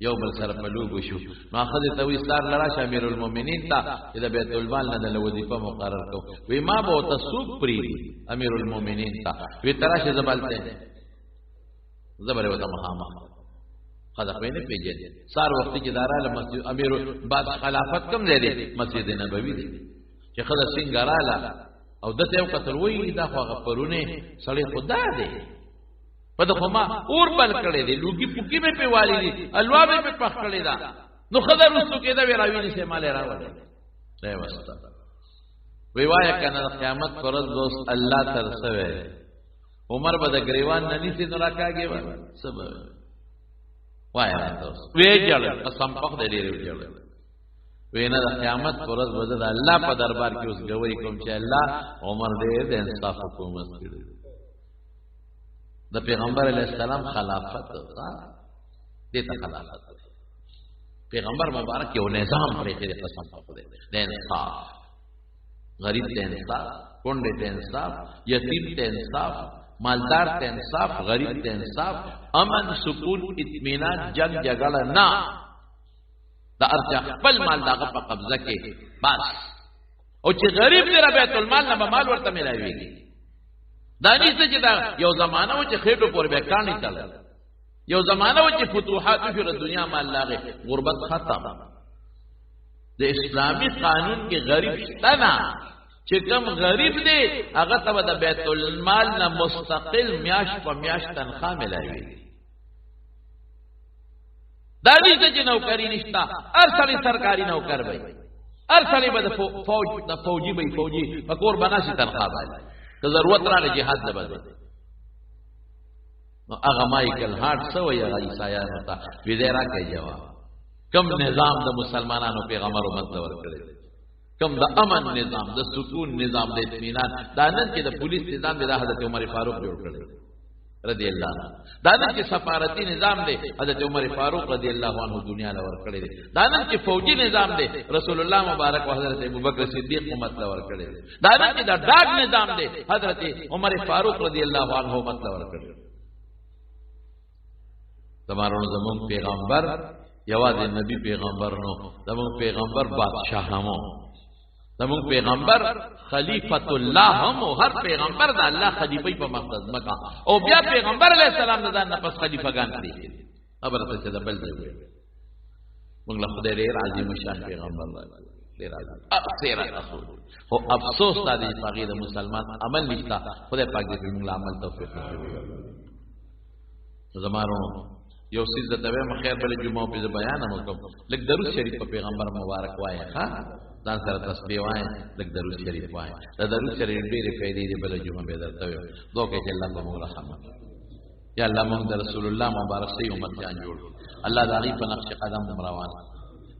یو بل سره په لوبو شو، نو ښځې ته وایي سار له راشه امیرالمؤمنین ته چې د بیت المال نه د وظیفه مقرر کړو. وی ما به ورته څوک پرېږدي امیرالمؤمنین ته؟ وی ته راشه زه به هلته یم، زه به ورته مخامخ. ښځه خو یې نه پېژني. سهار وختي چې دا راله مسجد امیر بعد خلافت کوم ځای دی؟ مسجد نبوي دی. چې ښځه څنګه راله او ده ته یې وکتل، وایي دا خو هغه پرونی سړی خو دا دی، په ده خو ما اور بل کړی دی، لوګي پوکي مې پې والي دي، الوا مې پې پخ کړې ده. نو ښځه وروستو کېده، وی راوینې سي مال یې راوړی دی وسته. وی وایه که نه د قیامت پر ورځ به اوس الله تر څه وی، عمر به د ګریوان نه نیسي نو راکاږي به څه به وی؟ وایه راته اوس. ویې ژړل، قسم په خدای ډېر یې وژړل. وی نه د قیامت پر ورځ به زه د الله په دربار کې اوس ګواهي کوم چې الله عمر ډېر د انصاف حکومت کړی. د پیغمبر علیه السلام خلافت دې ته خلافت پیغمبر مبارک یو نظام پرېښی دی، قسم په خدای د انصاف، غریب ته انصاف، کونډې ته انصاف، یتیم ته انصاف، مالدار ته انصاف، غریب ته انصاف، امن، سکون، اطمینان، جنگ جګړه نه، د هر چا خپل مال د هغه په قبضه کې بس. او چې غریب دی را بیت المال نه به مال ورته میلاویږي. دا نشته چې دا یو زمانه و چې خېټو پورې به کاڼي تړل، یو زمانه و چې فتوحات وشو، د دنیا مال لاغې، غربت ختم. د اسلامي قانون کې غریب شته نه، چې کوم غریب دی هغه ته به د بیت المال نه مستقل میاشت په میاشت تنخوا میلاویږي. دا نشته چې نوکري نشته، هر سړی سرکاري نوکر وي، هر سړی به د فوج د فوجي به فوجي په کور به ناسي تنخوا باندې، که ضرورت راغی جهاد له به ځي. نو هغه مایکل هارت څه وایي هغه عیسایانو ته؟ وی دی راکړئ جواب، کوم نظام د مسلمانانو پیغمبر امت ته ورکړی؟ کوم د امن نظام، د سکون نظام، د اطمینان؟ دا نن چې د پولیس نظام دی دا حضرت عمر فاروق جوړ کړی رضی الله عنه. دا نن چې سفارتي نظام دی حضرت عمر فاروق رضی الله عنه دنیا له ورکړی دی. دا نن چې فوجي نظام دی رسول الله مبارک او حضرت ابوبکر صدیق امت له ورکړی دی. دا نن چې د ډاګ نظام دی حضرت عمر فاروق رضی الله عنه امت له ورکړی دی. زمارونو زمون پیغمبر یوازې نبی پیغمبر نو، زمون پیغمبر بادشاہ هم، زمون پیغمبر خلیفۃ الله هم. هر پیغمبر د الله خلیفہ په مقصد مکه او بیا پیغمبر علیہ السلام نه ځان نه پس خلیفګان کړي. خبره ته چې د بل ځای وي، موږ له خدای ډېر عظیم شان پیغمبر راغلی، ډېر عظیم اکثر اخو. خو افسوس دا دی چې هغې د مسلمان عمل نشته. خدای پاک دې موږ له عمل توفیق ورکړي. زمارو یو څیز درته وایم، خیر بله جمعه پې زه بیان هم وکړم. لږ درود شریف په پیغمبر مبارک وایه، ښه ځان سره تسبیح وایه، لږ درود شریف وایه. د درود شریف ډېرې فایدې دي، بله جمعه به درته وایم. دعا کوي چې الله په موږ رحم وکړي. یا الله موږ د رسول الله مبارک سی امتیان جوړ. الله د هغې په نقش قدم روان.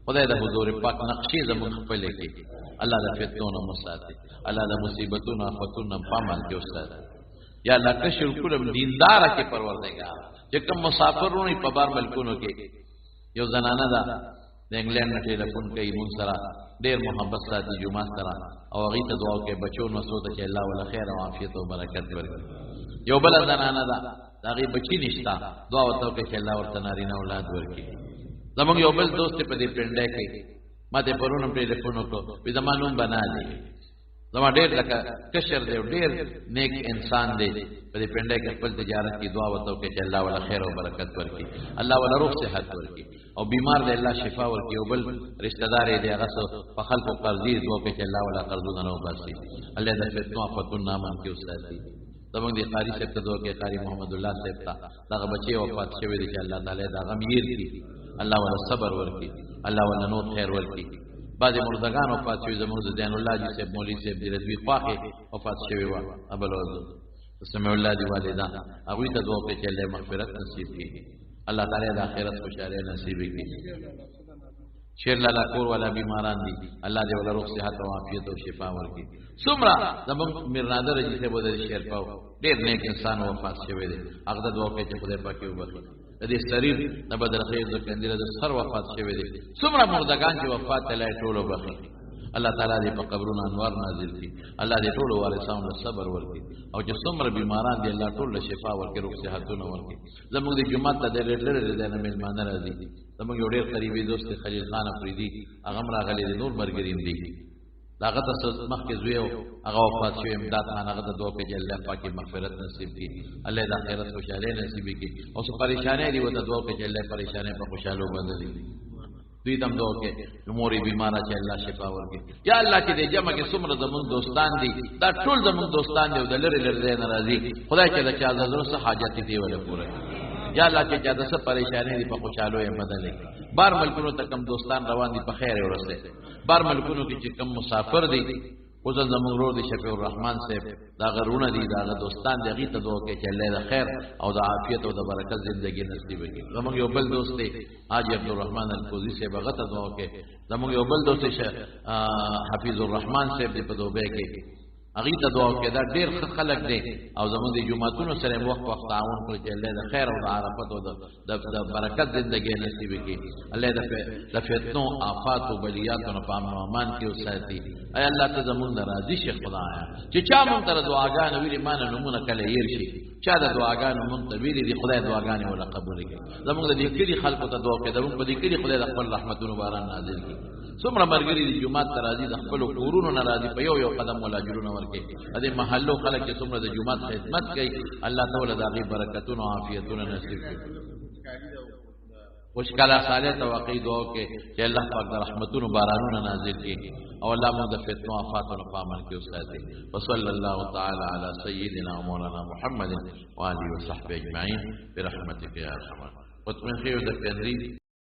خدای د حضور پاک نقشې زموږ خپلې کړي. الله د فتنو نه مو ساتي. الله د مصیبتونو آفتونو نه په امان کې وساتي. یا الله کشر کلم دینداره کې پروردګار چې کوم مسافرونه په بار ملکونو کې. یو زنانه ده د انګلند نه ټلیفون کوي مونږ سره ډېر محبت ساتي جومات سره، او هغې ته دعا وکړي بچو نسو ته چې الله وله خیر او عافیت او برکت ورکړي. یو بله زنانه ده د هغې بچي نشته، دعا ورته وکړي چې الله ورته نارینه اولاد ورکړي. زمونږ یو بل دوست په دې پنډۍ کې ما ته پرون هم ټلیفون وکړو، وایي زما نوم بنا دی، زما ډېر لکه کشر دی، ډېر نیک انسان دی، په دې پنډۍ کې خپل تجارت کې دعا ورته وکړي چې الله وله خیر او برکت ورکړي، الله وله روغ صحت ورکړي، او بیمار دی الله شفا ورکړي. یو بل رشتہ دار دی هغه څه په خلکو قرضې دعا وکړي چې الله وله قرضونه نه وباسي. الله د فتنو آفتونو نه امن کې وساتي. زمونږ د قاري صاحب ته دعا وکړي، قاري محمد الله صاحب ته دغه بچی وفات شوی دی چې الله تعالی دا غم یې کړي، الله وله صبر ورکړي، الله وله نور خیر ورکړي. بعضې مردګان وفات شوي، زموږ د زین الله جي صاحب مولوي صاحب د رضوي خواښې وفات شوې وه، ابل سمع الله دی والدان، هغوی ته دعا وکړي چې الله مغفرت نصیب کړي، الله تعالی د آخرت خوشحالۍ نصیب کړي. شیر لالا کور والا بیماران دي، الله دې وله روغ صحت او عافیت او شفا ورکړي. څومره زموږ میر نادر جي صاحب د شیر پاو ډېر نیک انسان وفات شوی دی، هغه ته دعا وکړي چې خدای پاک یې وبخښي. د دې سریر د بدر خیر د کندره د سر وفات شوی دی، څومره مردګان چې وفات ته لای ټول وبخښي. الله تعالی دې په قبرونو انوار نازل کړي، الله دې ټولو وارثانو له صبر ورکړي، او چې څومره بیماران دي الله ټول له شفا ورکړي، روغ صحتونه ورکړي. زموږ د جومات ته ډېر لرې لرې ځای نه مېلمانه راځي. زموږ یو ډېر قریبي دوست دی خلیل خان افریدي، هغه هم راغلی دی، نور ملګري هم دي. د هغه ته څه مخکې زوی و، هغه وفات شوی امداد خان، هغه ته دعا وکړي چې الله پاک یې مغفرت نصیب کړي، الله یې د آخرت خوشحالۍ نصیب کړي. او څه پریشانۍ دي ورته دعا وکړي چې الله یې پریشانۍ په خوشحالو بدلي. دوی ته هم دعا وکړي چې مور یې بیماره چې الله شفا ورکړي. یا الله چې دې جمع کې څومره زموږ دوستان دي، دا ټول زموږ دوستان دي او د لرې لرې ځای نه راځي، خدای چې د چا د زړه څه حاجت دی وله پوره کړي. یا الله چې چا د څه پریشانۍ دي په خوشحالو یې بدلې کړي. بار ملکونو ته کم دوستان روان دي په خیر یې ورسوي. بار ملکونو کې چې کم مسافر دي، اوس زموږ ورور دی شفیع الرحمن صاحب، دا غرونه دي، دا دوستان دي، هغې ته دعا وکړي چې الله د خیر او د عافیت او د برکت زندګي نصیب کړي. زموږ یو بل دوست دی حاجي عبدالرحمن الکوزي صاحب، هغه ته دعا وکړي. زموږ یو بل دوست دی حفیظ الرحمن صاحب دی په دوبۍ کې، هغې ته دعا وکړي. دا ډېر ښه خلک دی او زموږ د جوماتونو سره یې وخت وخت تعاون کړی چې الله د خیر او د عرفت او د برکت زندګي نصیب کړي. الله د فتنو آفات او بلیاتو نه په امن او امان کې وساتي. ای الله ته زموږ نه راضي شې خدایا، چې چا مونږ ته دعاګانې ویلي ما نه نومونه کله هېر شي، چا د دعاګانو مونږ ته ویلي دي خدای دعاګانې وله قبولې کړي. زموږ د دې کلي خلکو ته دعا وکړي، زموږ په دې کلي خدای د خپل رحمتونو باران نازل کړي. څومره ملګري دي جومات ته راځي، د خپلو کورونو نه راځي، په یو یو قدم ولا اجرونه ورکوي. د دې محلو خلک چې څومره د جومات خدمت کوي، الله تعالی د هغې برکتونه او عافیتونه نصیب کړي. خوشکاله صالح ته واقعي دعا وکړي چې الله پاک د رحمتونو بارانونه نازل کړي او الله موږ د فتنو آفاتو نه په امان کې وساتي. وصلی الله تعالی علی سیدنا مولانا محمد وآله وصحبه اجمعین برحمتک یا ارحم الراحمین. مطمئن خیر د پندری.